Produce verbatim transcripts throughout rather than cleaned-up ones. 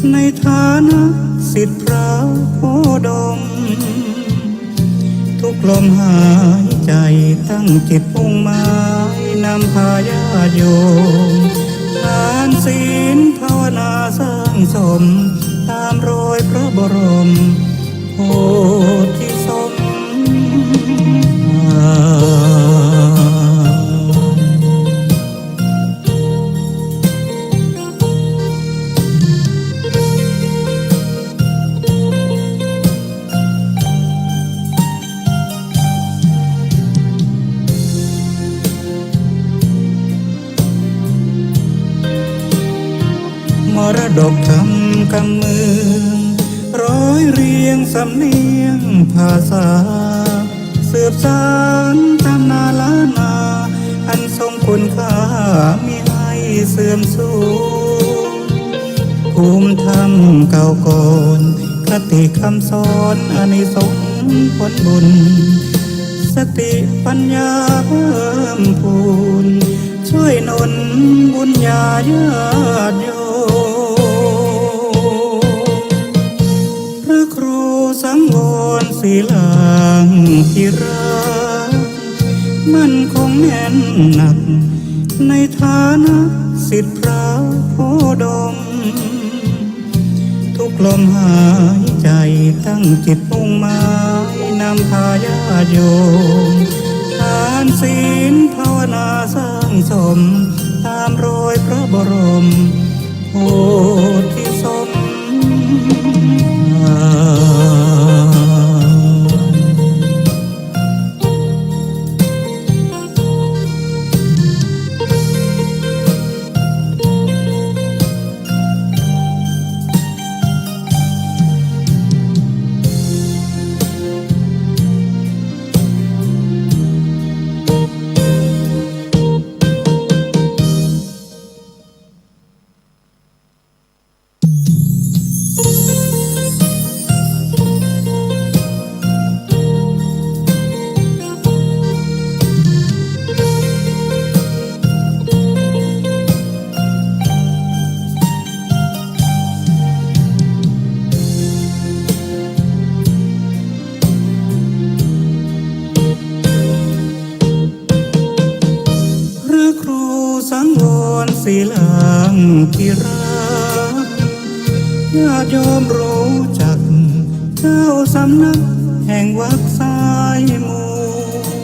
ในฐานะศิษย์พระโคดม ทุกลมหายใจ๋ตั้งจิตมุ่งหมาย นำพาญาติโยม ทานศีลภาวนาสร้างสม ต๋ามรอยพระบรมโพธิสมภาร มรดกธรรมกำเมือง ร้อยเรียงสำเนียงภาษา สืบสานตำนานล้านนา อันทรงคุณค่ามิให้เสื่อมสูญ ภูมิธรรมเก่าก่อน คติคำสอนอานิสงส์ผลบุญ สติปัญญาเพิ่มพูน ช่วยหนุนบุญญาญาติโยม พระครูสังวรศิลาธิราช มั่นคงแน่นหนัก ในฐานะศิษย์พระโคดม ทุกลมหายใจ๋ตั้งจิตมุ่งหมาย นำพาญาติโยม ทานศีลภาวนาสร้างสม ต๋ามรอยพระบรม โพธิสมภาร พระครูสังวรศิลาธิราช ญาติโยมรู้จัก เจ้าสำนักแห่งวัดสายมูล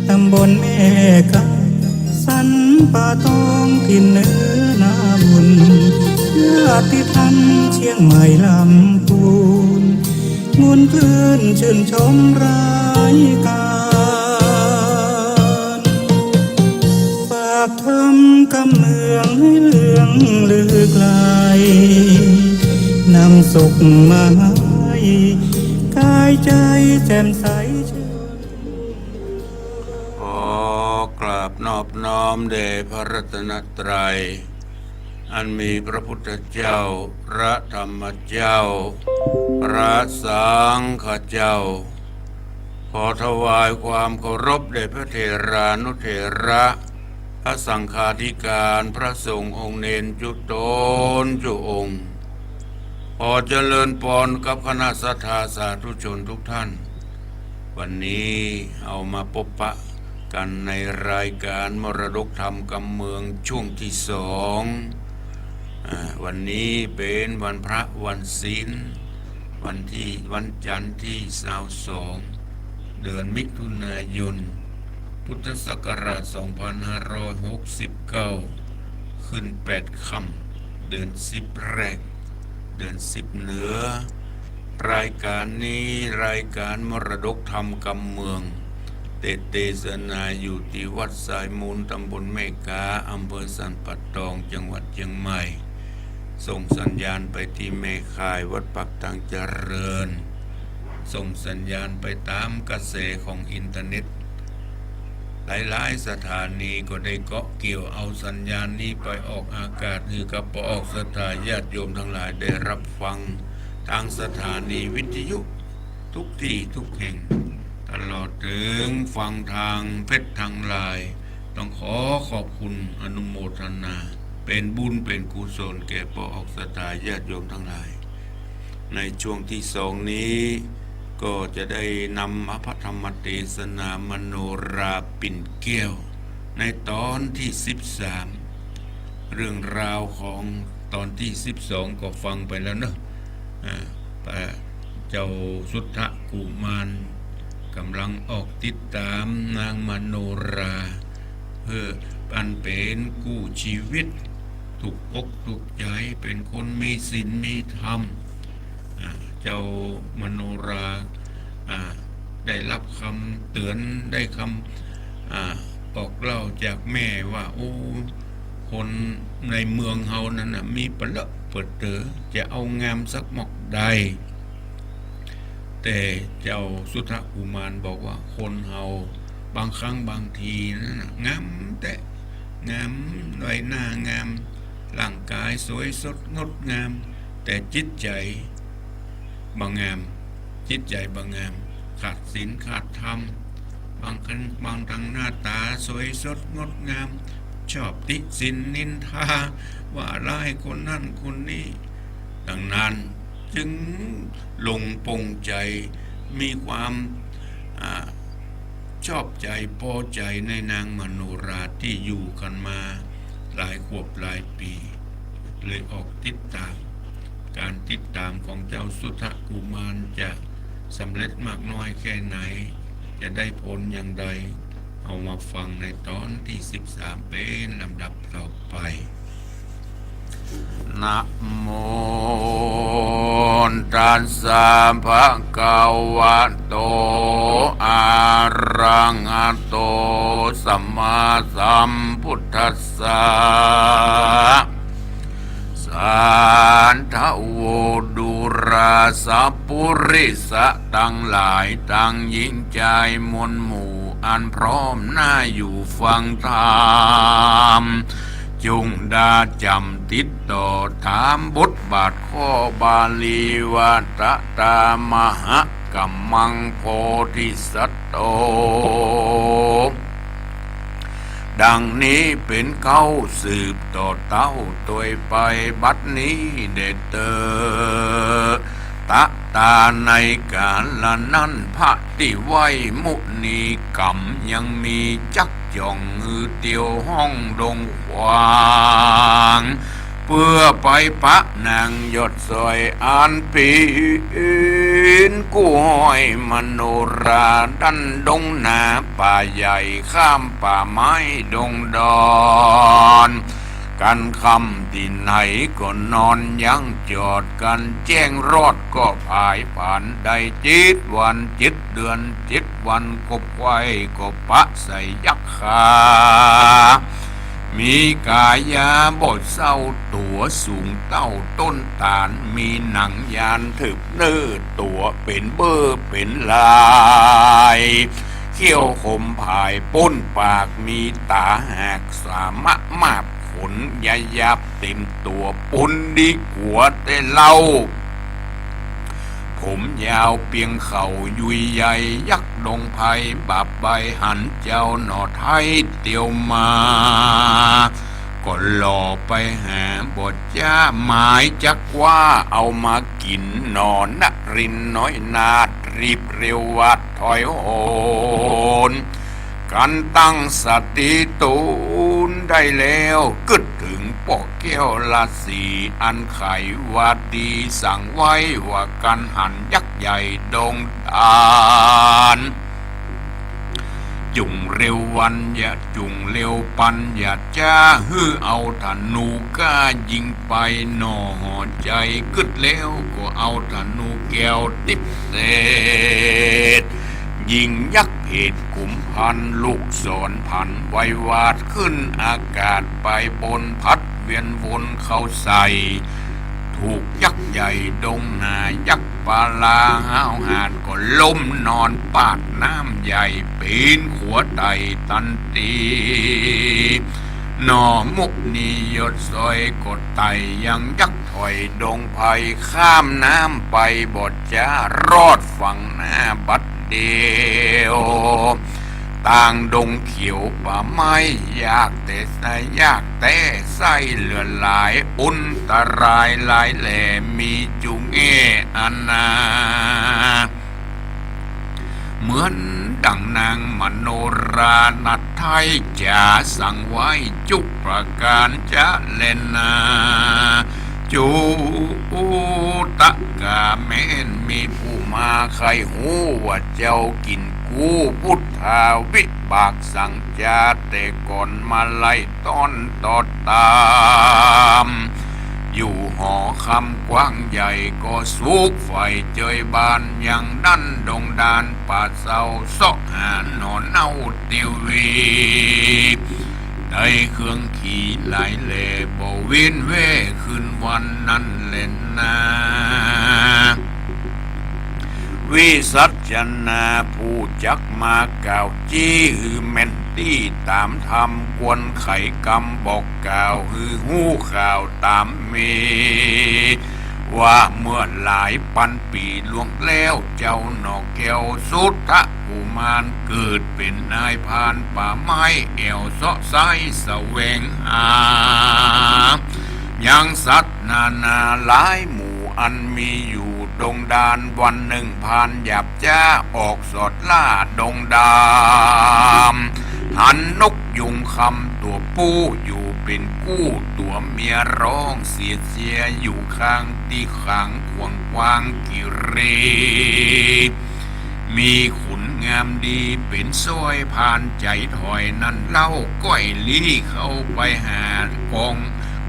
ตำบลแม่กา สันป่าตอง ถิ่นเหนือนาบุญ ญาติธรรมเชียงใหม่ลำพูน ม่วนคลื่นชื่นชมรายก๋าน ฝากธรรมกำเมืองให้เลื่องลือไกล นำสุขมาให้กายใจแจ่มใสชื่น ขอกราบนอบน้อมแด่พระรัตนตรัย อันมีพระพุทธเจ้า พระธรรมเจ้า พระสังฆเจ้า ขอถวายความเคารพแด่พระเถรานุเถระ พระสังฆาธิการ พระสงฆ์องค์เณรจุ๊ต๋นจุ๊องค์ ขอเจริญปอนกับคณะศรัทธาสาธุชนทุกท่าน วันนี้เฮามาปบปะกั๋นในรายก๋านมรดกธรรมกำเมืองช่วงตี้สอง อ่า วันนี้เป๋นวันพระวันศีล วันตี้ วันจันทร์ตี้ซาวสอง เดือนมิถุนายน พุทธศักราชสองพันห้าร้อยหกสิบเก้า ขึ้นแปดค่ำ เดือนสิบแรก เดือนสิบเหนือ รายก๋านนี้รายก๋านมรดกธรรมกำเมือง เตสน์เตสนาอยู่ตี้วัดสายมูล ตำบลแม่กา อำเภอสันป่าตอง จังหวัดเจียงใหม่ ส่งสัญญาณไปตี้แม่ข่าย วัดปากตางเจริญ ส่งสัญญาณไปต๋ามกระแสของอินเทอร์เน็ต หลายๆ สถานีก็ได้เกาะเกี่ยวเอาสัญญาณนี้ไปออกอากาศ หื้อกับป้อออกศรัทธาญาติโยมตังหลายได้ฮับฟัง ตางสถานีวิทยุทุกตี้ทุกแห่ง ตลอดเถิงฟังตางเฟซตางไลน์ ต้องขอขอบคุณอนุโมทนา เป๋นบุญเป๋นกุศลแก่ป้อออกศรัทธาญาติโยมตังหลาย ในช่วงตี้สองนี้ ก็จะได้นำอภิธรรมเตสนามโนราปิ่นแก้ว ในตอนตี้สิบสาม เรื่องราวของตอนตี้สิบสองก็ฟังไปแล้วเนาะ อ่า พระเจ้าสุทธกุมารก่ำลังออกติดต๋ามนางมโนรา เพื่ออันเป๋นกู้จีวิต ถูกอกถูกใจ๋ เป๋นคนมีศีลมีธรรม อ่า เจ้ามโนรา อ่า ได้ฮับกำเตื๋อน ได้กำ อ่า บอกเล่าจากแม่ว่า โอ้ คนในเมืองเฮานั้นน่ะ มีปะเลอะเปิดเต๋อ จะเอางามสักหมอกใด แต่เจ้าสุทธกุมารบอกว่า คนเฮาบางครั้งบางทีนั้นน่ะ งามแต๊ งาม ใบหน้างาม ร่างก๋ายสวยสดงดงาม แต่จิตใจ๋บ่งาม จิตใจ๋บ่งาม ขาดศีลขาดธรรม บางครั้ง บางทั้งหน้าต๋าสวยสดงดงาม ชอบติฉิ่นนินทา ว่าร้ายคนนั้นคนนี้ ดังนั้นจึงหลงปลงใจ๋ มีความ อ่า ชอบใจ๋ ปอใจ๋ในนางมโนราตี้อยู่กั๋นมาหลายขวบหลายปี๋ เลยออกติดต๋าม ก๋านติดต๋ามของเจ้าสุทธกุมารจะสำเร็จมากน้อยแค่ไหน จะได้ผลอย่างใด เอามาฟังในตอนตี้สิบสามเป๋นลำดับต่อไป นะโม ตัสสะ ภะคะวะโต อะระหะโต สัมมาสัมพุทธัสสะ สาธะโว ดูราสะปุริสะตังหลาย ตังญิงจายมวลหมู่ อันพร้อมหน้าอยู่ฟังธรรม จุ่งดาจ๋ำติดต่อถามบทบาทข้อบาลีว่า ตะตา มหะ กัมมัง โพธิสัตโต ดังนี้เป๋นเก๊าสืบต่อเต้าตวยไป บัดนี้แด่เต๊อ ตะตา ในกาละนั้น พระตี้ไหว้มุนีกั๋มยังมีจักจ่องหือเตียวห้องดงขวาง เปื้อไปปะนางยอดสอยอันเป๋นกู้ห้อยมโนรา ดั้นดงนาป่าใหญ่ ข้ามป่าไม้ดงดอน กั๋นค่ำตี้ไหนก็นอนยังจอด กั๋นแจ้งรอดก็ผายผาน ได้เจ็ดวันเจ็ดเดือนเจ็ดวัน กบควายก็ปะใส่ยักษ์คา มีก๋ายาบ่เซ้า ตั๋วสูงเต้าต้นตาล มีหนังยานถืบเน้อตั๋ว เป๋นเบ้อเป๋นลาย เขี้ยวคมผายป้นปาก มีต๋าหากสามะมาบ ขนยายับเต็มตั๋ว ปุนดีกั๋วแต่เล่า ผมยาวเปียงเข่า ยุยใยยักษ์ดงไพร บาบใบหันเจ้าหน่อไท้เตียวมา ก็หล่อไปหาบ่จ๊า หมายจักว่าเอามากิ๋นหน่อ นรินทร์น้อยนาฏ รีบเร็ววาดถอยโหน กั๋นตั้งสติตูนได้แล้ว กึ๊ดเถิงป้อแก้วราศี อันไขวาตีสั่งไว้ว่า กั๋นหันยักษ์ใหญ่ดงดาน จุ่งเร็ววันอย่า จุ่งเร็วปันอย่าจ๊า หื้อเอาธนูกล้ายิงไปหน่อ หอใจ๋กึ๊ดแล้วก็เอาธนูแก้วติ๊บเสด ยิงยักษ์เผดกุมภัณฑ์ ลูกศรผันไววาด ขึ้นอากาศไปบน พัดเวียนวนเข้าใส่ ถูกยักษ์ใหญ่ดงนา ยักษ์ปาลาห้าวหาญ ก็ล้มนอนปาดน้ำใหญ่ เป๋นขัวไต่ตันตี หน่อมุนียอดสอยก็ไต่ยังยักษ์ถอยดงไพร ข้ามน้ำไปบ่จ๊า รอดฝั่งหน้าบัดเดียว ตางดงเขียวป่าไม้ ยากแต่ ยากแต๊ไส้เหลือหลาย อันตรายหลายแหล่มีจุแง่อันนา เหมือนดังนางมโนรานัดไท้จ๋าสั่งไว้จุกประก๋านจะแลนา จุตะกาแม้นมีผู้มาใค่ฮู้ว่าเจ้ากิ๋นกู้พุทธาวิบากสั่งจ๋าแต่ก่อนมาไล่ต้อนตอดต๋าม อยู่หอคำกว้างใหญ่ก็สุขใฝ่เจยบาน อย่างนั้นดงดานป่าเซาเซาะหาหน่อเน่าเตียววี ได้เครื่องขี่หลายแหล่บ่เว้นแว่คืนวันนั้นแลนา วิสัชนาผู้จักมากล่าวจี้หื้อแม่นตี้ต๋ามธรรม ควรไขกำบอกกล่าวหื้อฮู้ข่าวต๋ามมี ว่าเมื่อหลายปันปี๋ล่วงแล้ว เจ้าหน่อแก้วสุทธกุมาร เกิดเป๋นนายพรานป่าไม้ แอ่วเซาะไส้แสวงหา ยังสัตว์นานาหลายหมู่อันมีอยู่ดงดาน วันนึ่งพรานหยาบจ๊าออกสอดล่าดงดำ หันนกยูงคำตั๋วปู้อยู่เป๋นกู้ตั๋วเมีย ร้องเสียดเสียอยู่ข้างตี้ขังขวางกว้างกิรี มีขุนงามดีเป๋นซ้อย พรานใจ๋ถอยนั้นเล่า ก้อยลี้เข้าไปหากอง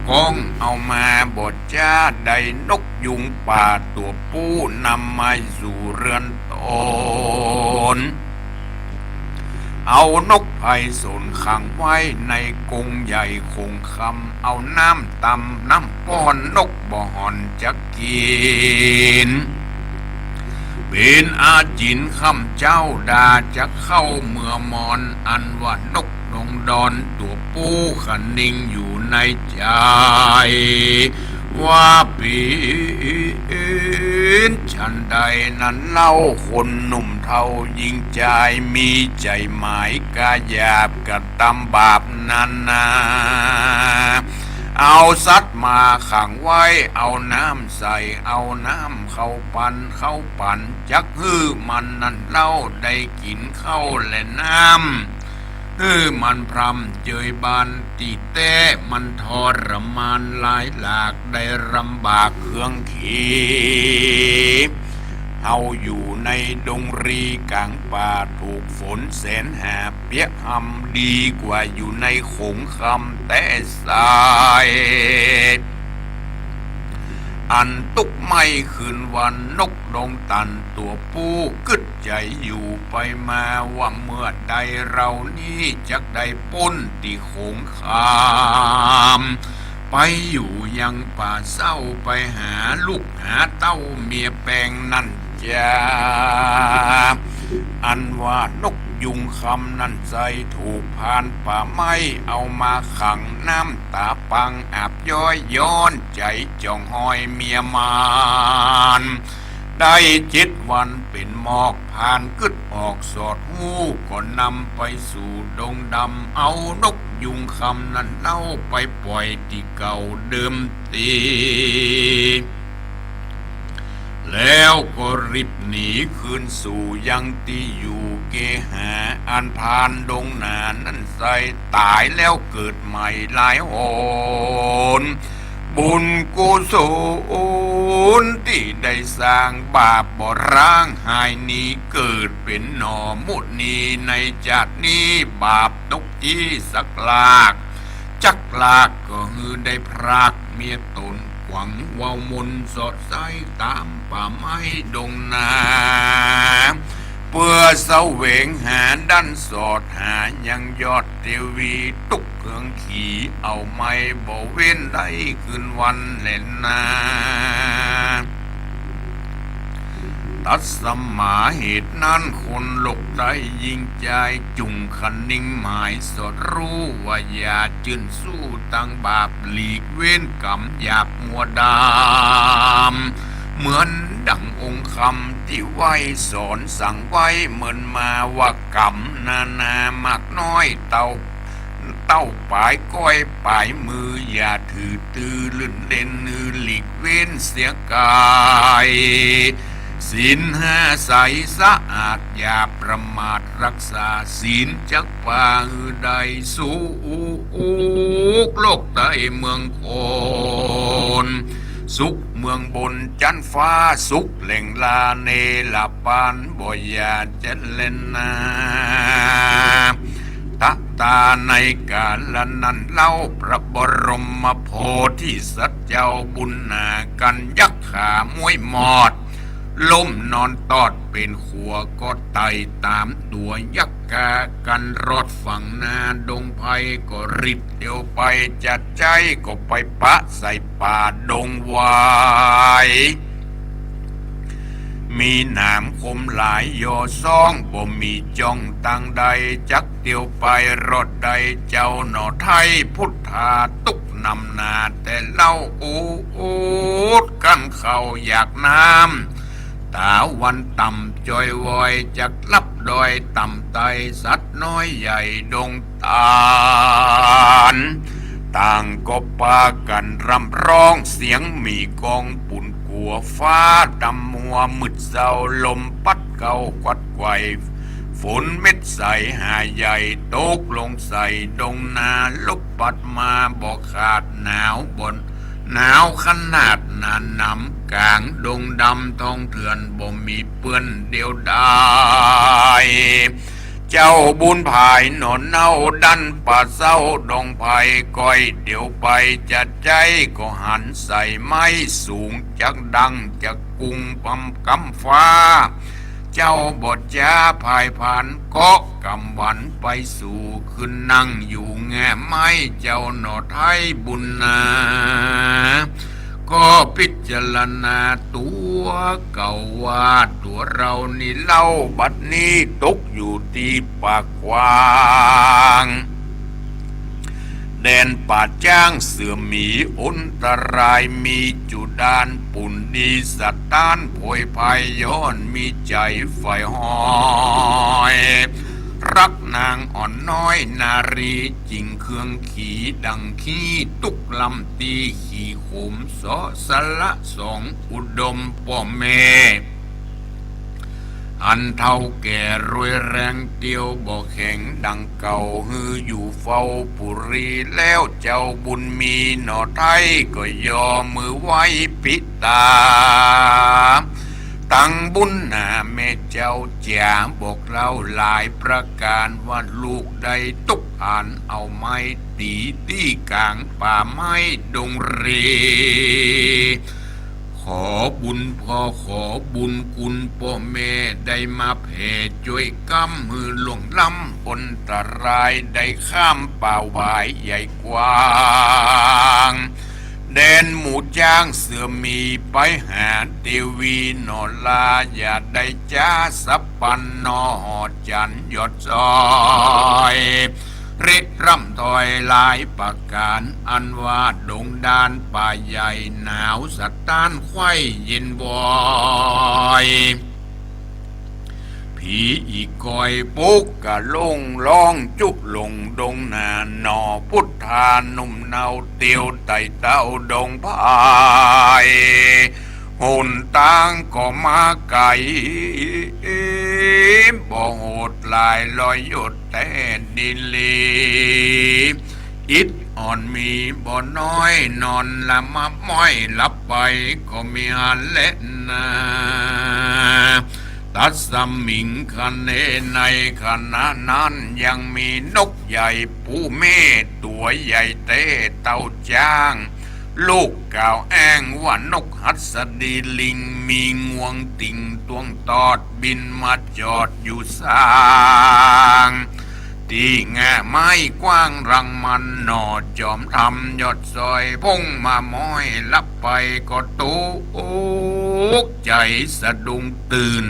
ก้องเอามาบ่จ๊า ได้นกยูงป่าตั๋วปู้นำมาสู่เฮือนต๋น เอานกไพศาลขังไว้ในกรงใหญ่โขงคำ เอาน้ำตำน้ำป้อนนกบ่ห่อนจักกิ๋น เป๋นอาจิ๋นค่ำเจ๊าดาจักเข้าเมื่อมอน อันว่านกดงดอนตั๋วปู้คะนิงอยู่ในใจ๋ ว่าเป๋นฉันใดนั้นเล่า คนหนุ่มเฒ่าญิงจายมีใจ๋หมายกาหยาบกระตำบาปนานา เอาสัตว์มาขังไว้ เอาน้ำใส่ เอาน้ำเข้าปัน เข้าปันจักหื้อมันนั้นเล่า ได้กิ๋นข้าวและน้ำ หื้อมันพร่ำเจยบานตี้แต๊ มันทรมานหลายหลาก ได้ลำบากเครื่องขี่ เฮาอยู่ในดงรีก๋างป่า ถูกฝนแสนหาเปียกหำ ดีกว่าอยู่ในโขงคำแต๊ไส้ อันตุ๊กไหม้คืนวัน นกดงตันตั๋วปู้กึ๊ดใจ๋อยู่ไปมา ว่าเมื่อใดเฮานี้จักได้ป๊นตี้โขงคำ ไปอยู่ยังป่าเศร้า ไปหาลูกหาเต้าเมียแปงนั้นจา อันว่านกยูงคำนั้นไส้ ถูกพรานป่าไม้เอามาขัง น้ำต๋าปังอาบย้อย ย้อนใจ๋จ่องฮอยเมียมาน ได้เจ็ดวันเป๋นหมอก พรานกึ๊ดออกสอดฮู้ ก็นำไปสู่ดงดำ เอานกยูงคำนั้นเล่า ไปป่อยตี้เก่าเดิมตี้ แล้วก็รีบหนีคืนสู่ยังตี้อยู่เกหา อันพรานดงหนานั้นไส้ ต๋ายแล้วเกิดใหม่หลายหน บุญกุศลตี้ได้สร้าง บาปบ่ร้างหายหนี เกิดเป๋นหน่อมุนีในจาตินี้ บาปตกตี้สักลาก จักลากก็หื้อได้พรากเมียต๋น ขวังเว้ามนสอดไส้ต๋ามป่าไม้ดงนา เปื้อแสวงหาด้านสอดหายังยอดเตียววี ตุ๊กเครื่องขี่เอาไม้บ่เว้นได้คืนวันแลนา ตัดสมาเหตุนั้นคนโลกได้ยิงจาย จุ่งคะนิงหมายสอดฮู้ ว่าอย่าจื้นสู้ตังบาป หลีกเว้นก๋รรมหยาบมัวดำ เหมือน ดังองค์คำตี้ไหว้สอนสั่งไว้เมินมาว่า ก๋รรมนานามากน้อย เต้า เต้าป๋ายก้อยป๋ายมือ อย่าถือตื้อลื่นเล่น หื้อหลีกเว้นเสียก๋าย ศีลห้าใสสะอาด อย่าประมาทรักษา ศีลจักปาหื้อได้สุข โลกใต้เมืองคน สุขเมืองบนจั๊นฟ้า สุขแหล่งลาเนรปาน บ่อย่าจะเล่นนา ตะตาในกาละนั้นเล่า พระบรมโพธิสัตว์เจ้าบุญนา กั๋นยักขาม้วยหมอด ล้มนอนตอดเป๋นขัว ก็ไต่ต๋ามตั๋วยักกา กั๋นรอดฝั่งนาดงไพร ก็รีบเตียวไป จะใจ๊ก็ไปปะใส่ป่าดงไว มีหนามคมหลายยอซ้อง บ่มีจ้องตางใด จักเตียวไปรอดใด เจ้าหน่อไท้พุทธา ตุ๊กหนำหนาแต่เล่า โอดกั้นข้าวอยากน้ำ ต๋าวันต่ำจอยวอย จักลับดอยต่ำไต สัตว์น้อยใหญ่ดงต๋าน ต่างก็ปากั๋นร่ำร้อง เสียงหมีกองปุ่นกั๋ว ฟ้าดำมัวมืดเศร้า ลมปั๊ดเกล้ากวัดไกว่ ฝนเม็ดใสหาใหญ่ ตกลงใส่ดงนา ลบปั๊ดมาบ่ขาด หนาวบ่ หนาวขนาดหนาหนำ ก๋างดงดำท้องเถื่อน บ่มีเปื้อนเดียวดาย เจ้าบุญผายหน่อเน่าดั้นป่าเศร้าดงไพร ก้อยเตียวไปจะใจ๊ก็หันใส่ไม้สูง จักดังจักกุงปำกำฟ้า เจ้าบ่จ๊าผายผาน เกาะกำหวันไปสู่ ขึ้นนั่งอยู่แง่ไม้ เจ้าหน่อไท้บุญนา ก็พิจารณาตั๋วเก่าว่า ตั๋วเฮานี้เล่าบัดนี้ตกอยู่ตี้ปากขวาง แดนป่าจ๊างเสือหมีอันตราย มีจุดานปุ่นดีสถานโผยภัย ย้อนมีใจ๋ใฝ่หอย ฮักนางอ่อนน้อยนารี จิ่งเคืองขีดังขี้ตุ๊กลำตี้ ขี่ขมเสาะสละสองอุดมป้อแม่ อันเฒ่าแก่รวยแรงเตียวบ่แข็งดังเก่า หื้ออยู่เฝ้าปุรีแล้ว เจ้าบุญมีหน่อไท้ก็ยอมือไหว้ปิต๋า ตังบุญนาแม่เจ้าจ๋า บอกเล่าหลายประก๋าน ว่าลูกได้ตุ๊กอันเอาไม้ตี๋ตี้ก๋างป่าไม้ดงเร ขอบุญพ่อขอบุญคุณป้อแม่ ได้มาแผ่จ้วยก๊ำหื้อล่วงล้ำอันตราย ได้ข้ามป่าหวายใหญ่กว้าง แดนหมู่จ๊างเสือหมี ไปหาเตวีหน่อลา อย่าได้จ๊าสับปันหน่อหอดจั๋นยอดซอย ริร่ำถอยหลายประก๋าน อันว่าดงดานป่าใหญ่ หนาวสะท้านไขว้เย็นวอย ผีอีกอยปุกกะลงร้องจุลงดงนา หน่อพุทธาหนุ่มเนาเตียวไต่เต้าดงไพร หนตางก็มาไก๋ บ่โหดหลายลอยยศแต่ดีหลี อิดอ่อนมีบ่น้อย นอนละหมาบม้อยหลับไปก็มีหั้นแลนา ตัสมิงคเณ ในขณะนั้นยังมีนกใหญ่ผู้แม่ตั๋วใหญ่แต๊เต้าจ๊าง ลูกกล่าวอ้างว่านกหัสดีลิง มีงวงติ่งตวงตอด บินมาจอดอยู่ซาง ตี้ง่าไม้กว้างรังมัน หน่อจอมธรรมยอดซอย พ่งมาม้อยหลับไปก็ตกใจ๋สะดุ้งตื่น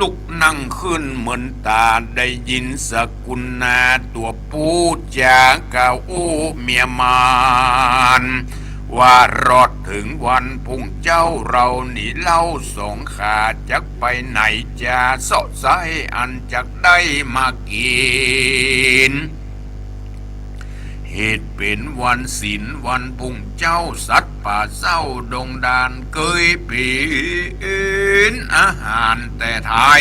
ลุกนั่งขึ้นเหมือนต๋า ได้ยินสกุณาตั๋วผู้จ๋ากล่าวอู้เมียมาน ว่ารอดเถิงวันพุ้งเจ้า เฮานี้เล่าสองข้าจักไปไหนจา เซาะไส้อันจักได้มากิ๋น เหตุเป๋นวันศีลวันพุ้งเจ้า สัตว์ป่าเศร้าดงดารเกยเป๋นอาหารแต่ไท้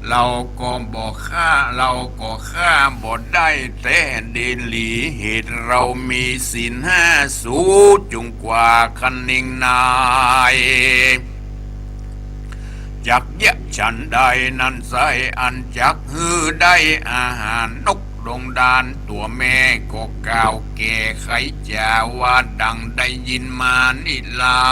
เฮาก็บ่ฆ่า เฮาก็ฆ่าบ่ได้แต๊ดีหลี เหตุเฮามีศีลห้า สูจุ่งกว่าคะนิงนาย จักเยียะฉันใดนั้นไส้ อันจักหื้อได้อาหาร นกดงดารตั๋วแม่ก็กล่าวแก่ไขจ๋าว่า ดังได้ยินมานี้เล่า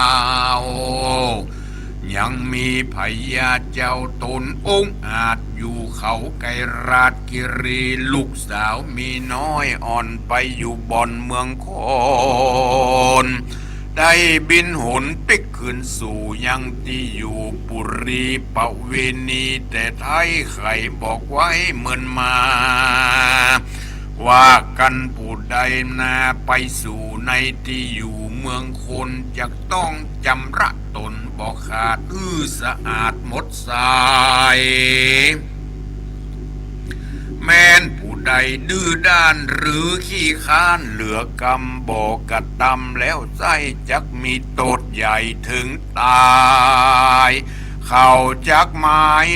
ยังมีพญาเจ้าต๋นองอาจ อยู่เขาไกรราชกิรี ลูกสาวมีน้อยอ่อนไปอยู่บ่อนเมืองคอน ได้บินหนปิ๊กคืนสู่ยังตี้อยู่ปุรี ประเวณีแต่ไท้ ไขบอกไว้เมินมา ว่ากั๋นผู้ใดนาไปสู่ในตี้อยู่เมืองคอน จักต้องจำระต๋นบ่ขาด หื้อสะอาดหมดไส้ แม้นผู้ใดดื้อด้านหรือขี้ค้านเหลือกำ บ่กระตำแล้วไส้ จักมีโต้ษใหญ่เถิงต๋าย เขาจักหมาย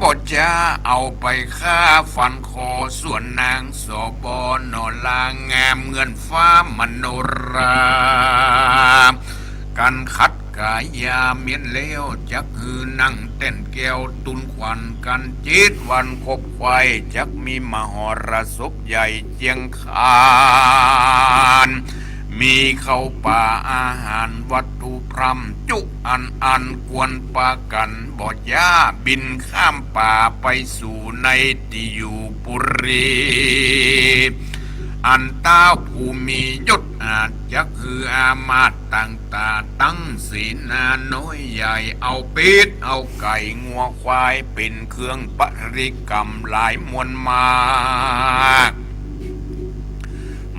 บ่จ๊าเอาไปฆ่าฟันคอ ส่วนนาง สบ หน่อลางามเงินฟ้ามโนรา กั๋นขัดก๋ายาเมียนแล้ว จักหื้อนั่งแต้นแก้วตุนขวัญกั๋น เจ็ดวันครบไขว่ จักมีมหรสพใหญ่เจียงคาน มีข้าวป๋าอาหารวัตถุพร่ำจุอันอัน ควรปากั๋นบ่จ๊าบินข้ามป่าไปสู่ในตี้อยู่ปุรี อันต้าวผู้มียศอาจ จักหื้ออามาตย์ต่างต๋า ตั้งเสนาน้อยใหญ่ เอาเป็ดเอาไก่งัวควาย เป๋นเครื่องปริกรรมหลายมวลมาก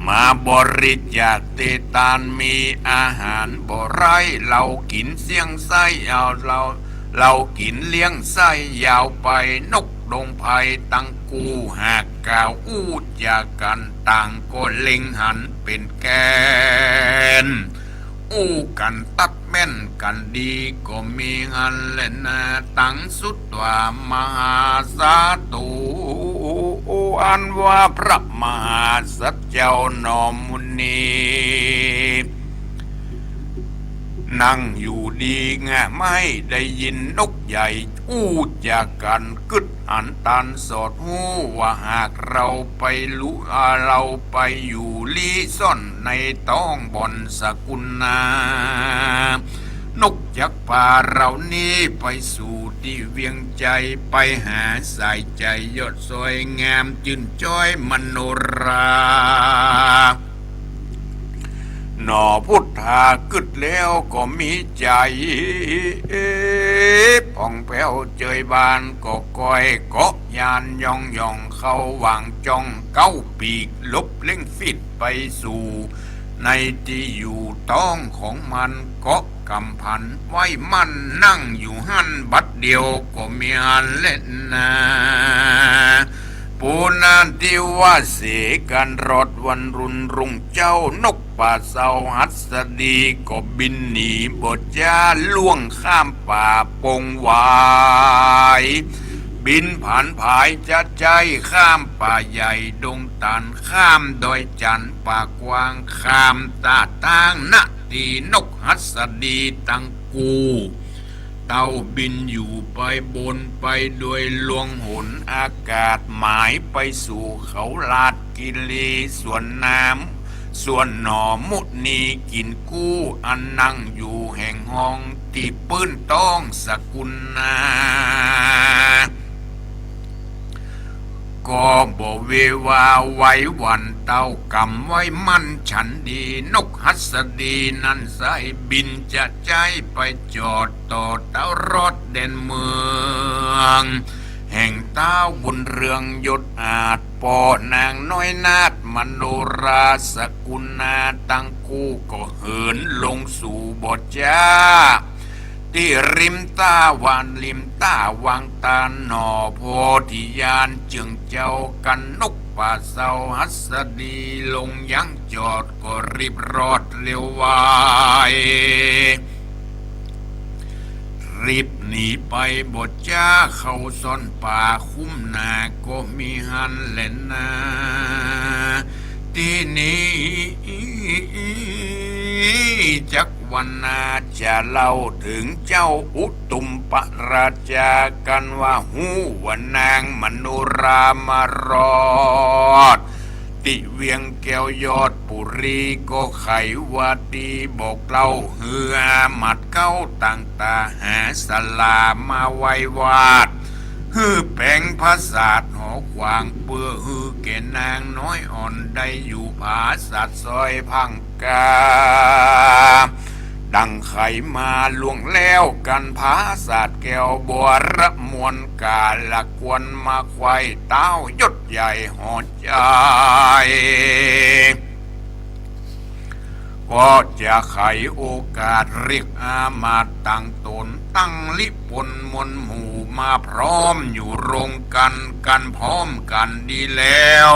มาบริจาคเตตาน มีอาหารบ่ไร้ เฮากิ๋นเสี้ยงไส้ เอา เฮา เฮากิ๋นเลี้ยงไส้ยาวไป นกดงไพรตังกู้ หากกล่าวอู้จ๋ากั๋น ต่างก็เล็งหันเป๋นแกน อู้กั๋นตัดแม่นกั๋นดี ก็มีหั้นแลนา ตังสุตวามหาสาตุ อันว่าพระมหาสัตว์เจ้าหน่อมุนี นั่งอยู่ดีงะ ไม่ได้ยินนกใหญ่อู้จ๋ากั๋น กึ๊ดอันตันสอดฮู้ว่า หากเฮาไปลุ เฮาไปอยู่ลี้ซ่อนในต๊องบ่อนสกุณา นกจักปาเฮานี้ไปสู่ตี้เวียงไชย ไปหาสายใจ๋ยอดสวยงาม จื้นจ้อยมโนรา หน่อพุทธากึ๊ดแล้วก็มีใจ๋ผ่องแผ้วเจยบาน ก็ก้อยเกาะยานย่องย่องเข้าหว่างจ้อง เก๊าปีกลบเล็งฟิดไปสู่ ในตี้อยู่ต๊องของมัน เกาะกำผันไว้มั่น นั่งอยู่หั้นบัดเดียวก็มีหั้นแลนา ปูนานที่ว่าเสกั๋นรอดวันรุ่นรุ่งเจ๊า นกป่าเศร้าหัสดีก็บินหนีบ่จ๊า ล่วงข้ามป่าปงหวาย บินผานผายจ๊ะใจ๊ ข้ามป่าใหญ่ดงตาล ข้ามดอยจันทน์ป่ากว้าง ข้ามตาดตาง ณ ตี้นกหัสดีตังกู้ เต้าบินอยู่ไปบนไปโดยลวงหนอากาศ หมายไปสู่เขาราชกิรี สวนน้ำ สวนหน่อมุนีกิ๋นกู้ อันนั่งอยู่แห่งห้องตี้ปื้นต๊องสกุณา ก็บ่เววาไหวหวั่น เต้ากำไว้มั่นฉันดี นกหัสดีนั้นไส้บินจ๊ะใจ๊ไปจอดต่อเต้ารอดแดนเมือง แห่งต๊าวบุญเรืองยศอาจ ป้อนางน้อยนาฏมโนราสกุณา ตังคู่ก็เหินลงสู่บ่อจ๊า ตี้ริมต้าวัง ริมต้าวังตาลหน่อโพธิญาณ เจิ่งเจ้ากนกป่าเซาหัสดี ลงยั้งจอดก็รีบรอดเร็วไว รีบหนีไปบ่อจ๊า เข้าซ่อนป่าคุ้มหน้าก็มิหั้นแลนา ตี้นี้จักวรรณาจะเล่าเถิงเจ้าอุตุมปราชา กันว่าฮู้ว่านางมโนรามารอด ตี้เวียงแก้วยอดปุรี ก็ใค่ว่าดีบอกเล่าหื้ออามาตย์เก๊าต่างต๋าหาสลามาไหว้วาด หื้อแป๋งผาสาทหอขวาง เปื้อหื้อแก่นางน้อยอ่อนได้อยู่ผาสาทซอยพังกา ดังใค่มาล่วงแล้วกั๋น ผาสาทแก้วบวรมวลกาละควรมาไขว้ ต้าวยศใหญ่หอ ใจ๋ ก็จะใค่โอกาสเรียกอามาตย์ตังต๋น ตั้งลิปนมวลหมู่มาพร้อมอยู่โรงกั๋น กั๋นพร้อมกั๋นดีแล้ว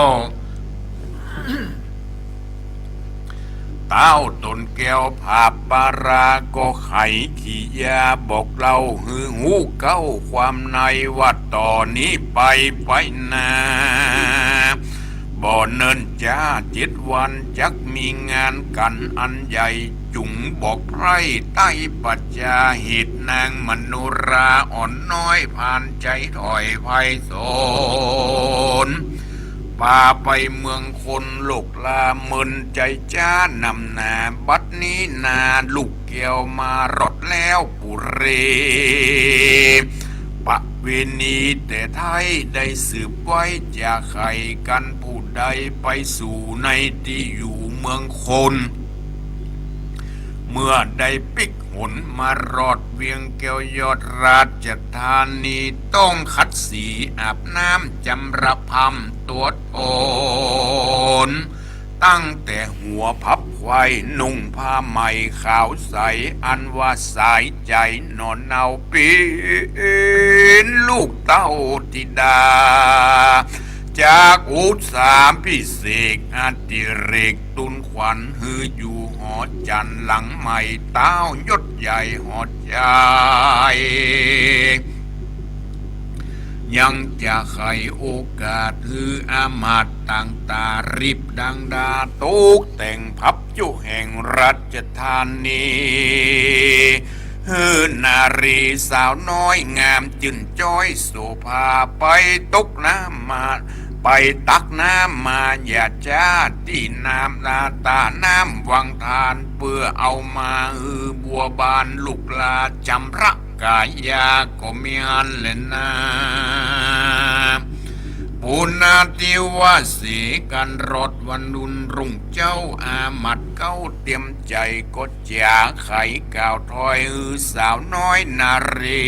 ต้าวต๋นแก้วผาปารา ก็ใค่ขียาบอกเล่าหื้อฮู้เก๊าความใน ว่าต่อนี้ไปไปหน้า บ่เนิ่นจ๊าเจ็ดวันจักมีงานกั๋นอันใหญ่ จุ่งบอกไพร่ไต๊ประจาเหตุ นางมโนราอ่อนน้อยผ่านใจ๋ถอยไพศาล ปาไปเมืองคน โลกลาเมินใจ๋จ๊าหนำหนา บัดนี้นาลูกแก้วมารอดแล้วปุรี ประเวณีแต่ไท้ได้สืบไว้ จะใค่กั๋นผู้ใดไปสู่ในตี้อยู่เมืองคน เมื่อได้ปิ๊กหนมารอดเวียงแก้วยอดราชธานี ต้องขัดสีอาบน้ำจำระพรรมตั๋วต๋น ตั้งแต่หัวพับไขว้ นุ่งผ้าใหม่ขาวใส อันว่าสายใจ๋หน่อเนา เป๋นลูกเต้าธิดา จากอุสสาภิเษกอดิเรก ตูนขวัญหื้ออยู่หอจันทร์หลังใหม่ ต้าวยศใหญ่หอใจ๋ ยังจะใค่โอกาสหื้ออามาตย์ต่างต๋ารีบดังดา ตกแต่งพับจุแห่งราชธานี หื้อนารีสาวน้อยงามจื้นจ้อยโสภา ไปตกน้ำมา ไปตักน้ำมาอย่าจ๊าตี้น้ำนาตาน้ำวังทาน เปื้อเอามาหื้อบัวบานลูกหล้าจำระก๋ายาก็มีอั้นแลนา ปุณณาธิวาสีกั๋นรอดวันดุนรุ่งเจ๊า อามาตย์เก๊าเตียมใจ๋ก็ จ๋าใค่กล่าวถอยหื้อสาวน้อยนารี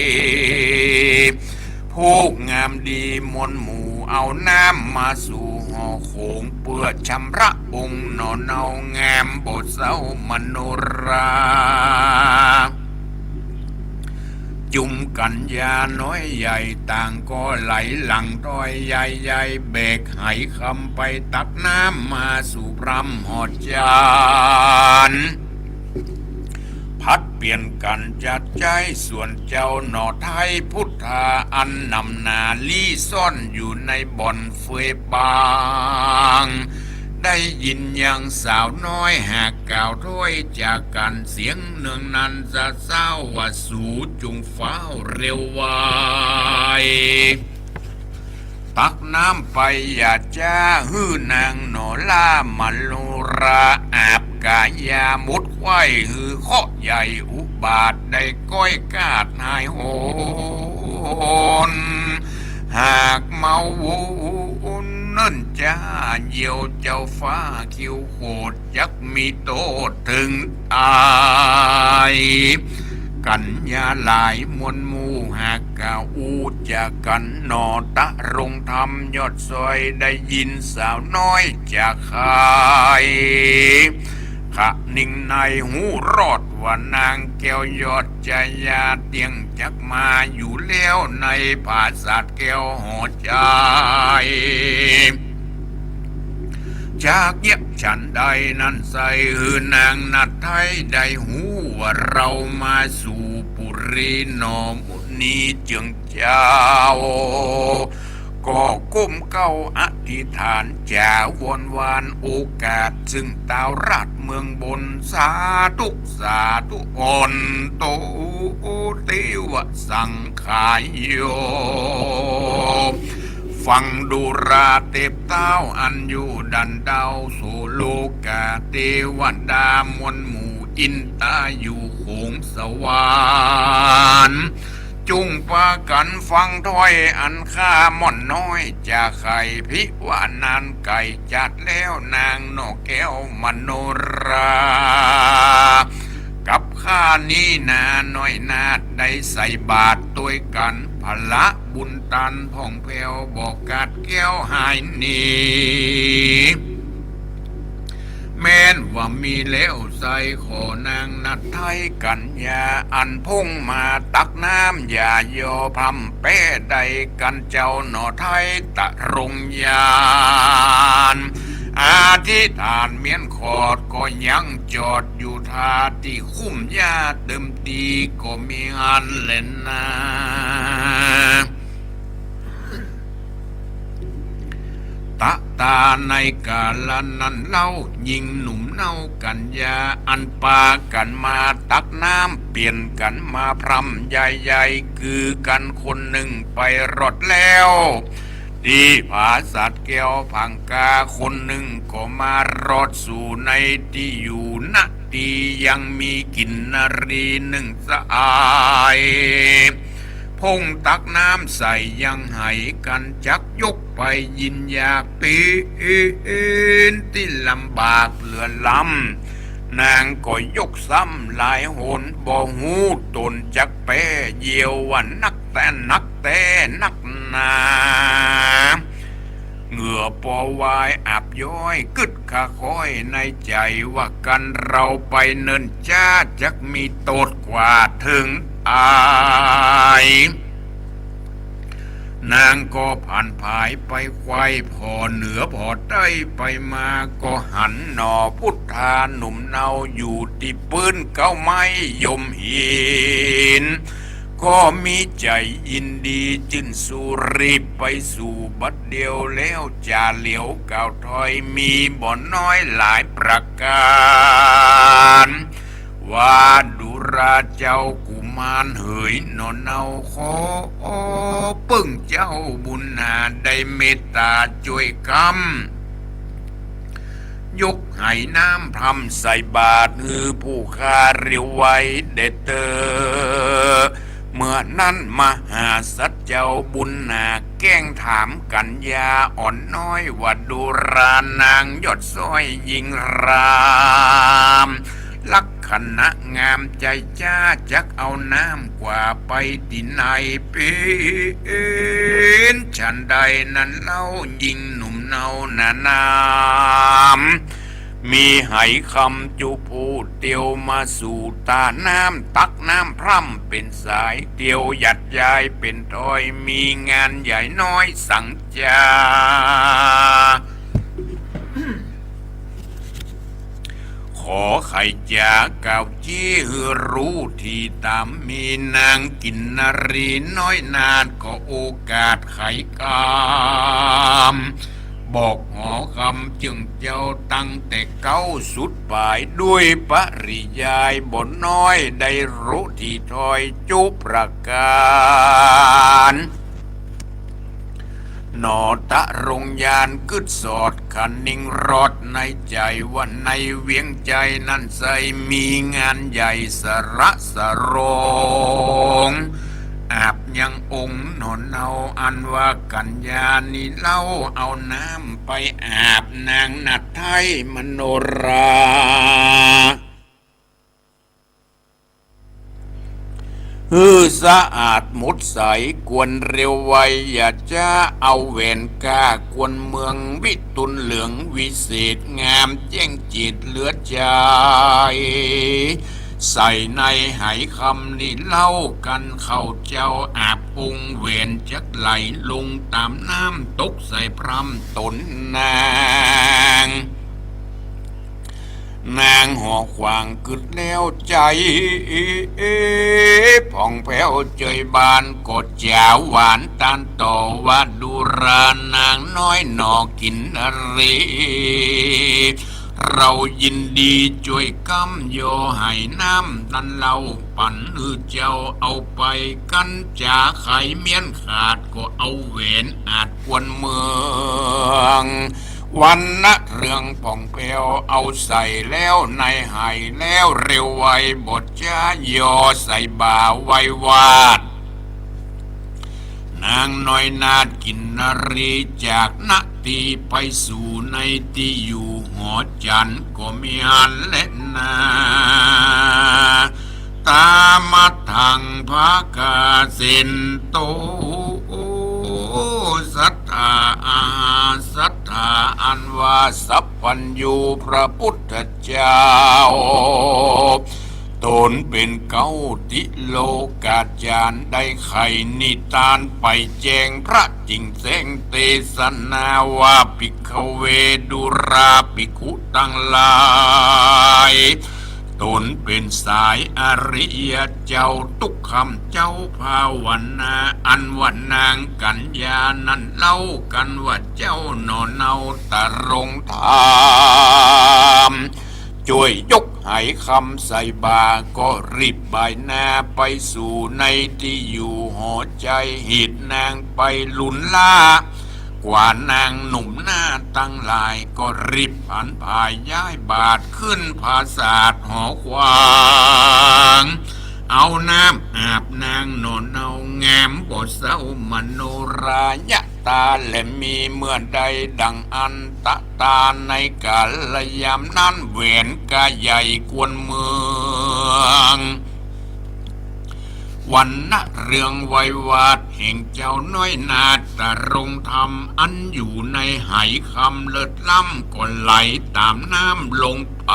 ผู้งามดีมวลหมู่เอาน้ำมาสู่หอโขง เปื้อชำระองค์หน่อเนางามบ่เศร้ามโนรา จุมกั๋นยาน้อยใหญ่ต่างก็ไหลหลั่งถ้อยใหญ่ๆ แบกไหคำไปตักน้ำมาสู่พรรมหอจันทร์ ผลัดเปลี่ยนกั๋นจัดใจ๊ ส่วนเจ้าหน่อไท้พุทธา อันหนำหนาลี้ซ่อนอยู่ในบ่อนเฟยปาง ได้ยินยังสาวน้อยหากกล่าวถ้อยจากกั๋น เสียงเนืองนั้นสะเซ้าว่า สูจุ่งฟ้าวเร็วไว ตักน้ำไปอย่าจ๊า หื้อนางหน่อหล้ามโนรา อาบก๋ายาหมดไข้ หื้อเคราะห์ใหญ่อุบาทได้ก้อยกาดหายโหน หากเมาวนเนิ่นจ๊า เหยี่ยวเจ้าฟ้าคิ้วโขด จักมีโต้ษเถิงต๋าย กั๋ญญาหลายมวลหมู่ หากกะอู้จากั๋นหนอ ตรงธรรมยอดซอย ได้ยินสาวน้อยจาใค คะนิงในฮู้รอดว่านางแก้วยอดจายา เตี้ยงจักมาอยู่แล้วในผาสาทแก้วหอใจ๋ จากเยียะฉันใดนั้นใส่ หื้อนางนาฏไทยได้ฮู้ว่าเฮามาสู่ปุรีหนอ มุนีเจิงเจ้า ก็ก้มเก้าอธิษฐานจ๋าวอนวานโอกาส ซึ่งต้าวราชเมืองบน สาธุ สาธุ อนโต เตวะสังขายโย ฟังดูราเทพเต้าอันอยู่ดันดาว โสโลกาเตวดามวลหมู่ อินตาอยู่โขงสวรรค์ จุ่งปากั๋นฟังถ้อยอันข้าม่อนน้อยจาใค่ ภิวานานไก๋จัดแล้วนางหนอแก้วมโนรา กับข้านี้นาน้อยนาฏได้ใส่บาตรตวยกั๋น พละบุญตานผ่องแผ้วบ่ขาดแก้วหายหนี แม้นว่ามีแล้วใส่ ขอนางนาฏไทยกั๋ญญา อันพ่งมาตักน้ำอย่ายอพร่ำแป๊ใดกั๋นเจ้าหนอไทยตรงญาณ อธิษฐานเมี้ยนขอดก็ยังจอดอยู่ท่าตี้คุ้มหญ้าเติมตี้ก็มีอันแลนา ตะตาในกาละนั้นเล่า ญิงหนุ่มเนากั๋ญญา อันปากั๋นมาตักน้ำ เปลี่ยนกั๋นมาพร่ำใหญ่ๆ คือกั๋นคนนึ่งไปรอดแล้ว ตี้ผาสาทแก้วผางกา คนนึ่งก็มารอดสู่ในตี้อยู่ ณ ตี้ยังมีกิ๋นนารีนึ่งสหาย พ่งตักน้ำใส่ยังไหกั๋น จักยกไปยินอยากเป๋นตี้ลำบากเหลือล้ำ นางก็ยกซ้ำหลายหน บ่ฮู้ต๋นจักแป๊ เยียวว่านักแต๊นักแต๊นักหนา เหงื่อปอวายอับย้อย กึ๊ดคะค้อยในใจ๋ว่ากั๋นเฮาไปเนิ่นจ๊า จักมีโต้ษกว่าเถิงต๋าย นางก็ผันผายไปไขว่ผ่อเหนือผ่อใต้ไปมา ก็หันหนอพุทธาหนุ่มเนาอยู่ตี้ปื๊นเก๊าไม้ยมหิน ก็มีใจ๋ยินดีจื้นซูรีบไปสู่บัดเดียวแล้ว จ๋าเหลียวก้าวถอยมีบ่น้อยหลายประก๋าน ว่าดูราเจ้ากุมารเหยหนอเนา ขอเปิ้งเจ้าบุญนาได้เมตต๋าจ้วยกำ ยกไหน้ำพร่ำใส่บาตรหื้อผู้ข้าเร็วไวแด่เต๊อะ เมื่อนั้นมหาสัตว์เจ้าบุญนาแก้งถามกั๋ญญาอ่อนน้อยว่า ดูรานางยอดซ้อยญิงราม ลักษณะงามใจ๋จ๊า จักเอาน้ำกว่าไปตี้ไหน เป๋นฉันใดนั้นเล่า ญิงหนุ่มเนาหนาหนาม มีไหคำจุผู้เตียวมาสู่ต้าน้ำ ตักน้ำพร่ำเป๋นสาย เตียวหยัดย้ายเป๋นถ้อย มีงานใหญ่น้อยสังจา ขอไขจ๋ากล่าว จี้หื้อฮู้ตี้ต๋าม มีนางกิ๋นนารีน้อยนาฏ ก็โอกาสไขกำ บอกหอคำเจิ่งเจ้าตั้งแต่เก๊าสุดป๋าย ด้วยปริยายบ่น้อยได้ฮู้ตี้ถ้อยจุประก๋าน หนอตะรงญาณกึ๊ดสอดคะนิงรอดในใจ๋ว่าในเวียงใจ๋นั้นไซร้มีงานใหญ่สระสรง อาบยังองค์หนอเนาอันว่ากั๋ญญานี้เล่า เอาน้ำไปอาบนางนาฏไทยมโนรา หื้อสะอาดหมดใส ควรเร็วไว อย่าจ๊าเอาแหวน ก้ากวนเมือง วิตุลเหลืองวิเศษงาม แจ้งเจิตเหลือใจ๋ ใส่ในไหคำนี้เล่า กันข้าเจ้าอาบองค์ แหวนจักไหลลงต๋ามน้ำ ตกใส่พร่ำต๋นนาง นางหอขวางกึ๊ดแล้วใจ๋ ผ่องแผ้วเจยบาน ก็จ๋าหวานตานต่อว่า ดูรานางน้อยหน่อกินนรี เฮายินดีจ้วยก๊ำ ยอไหน้ำนั้นเล่า ปั๋นหื้อเจ้าเอาไป กันจ๋าไขเมี้ยนขาด ก็เอาแหวนอาดกวนเมือง วรรณะเรืองผ่องแผ้ว เอาใส่แล้วในไหแล้ว เร็วไวบ่จ๊ายอ ใส่บ่าไววาด นางน้อยนาฏกินนรี จาก ณ ตี้ไปสู่ในตี้อยู่หอจันทร์ ก็มีหั้นแลนา ตามัทธัง ภคเสนโต สัตถา อาหาสัตถา อันว่าสัพพัญญูพระพุทธเจ้า ต๋นเป๋นเก๊าติโลกาจารย์ ได้ไขนิทานไปแจ้งพระจิ่งแจ้ง เตสนาว่า ภิกขเว ดูราภิกขุตังหลาย ต๋นเป๋นสายอริยะเจ้า ตุ๊กขำเจ้าภาวนา อันว่านางกัญญานั้นเล่า กันว่าเจ้าหน่อเนาตรงธรรม จ้วยยกไหคำใส่บ่า ก็รีบบ่ายหน้าไปสู่ในตี้อยู่หอใจ๋ เหตุนางไปลุนล้า กว่านางหนุ่มนาฏตังหลาย ก็รีบผันผายย้ายบาทขึ้นผาสาทหอขวาง เอาน้ำอาบนางหน่อเนางามบ่เศร้ามโนรา ยะตาและมีเมื่อใดดังอันตะตา ในกาลยามนั้นแหวนก็ใหญ่กวนเมือง วรรณะเรืองไววาทแห่งเจ้าน้อยนาฏรงธรรม อันอยู่ในไหคำเลิศล้ำ ก็ไหลต๋ามน้ำลงไป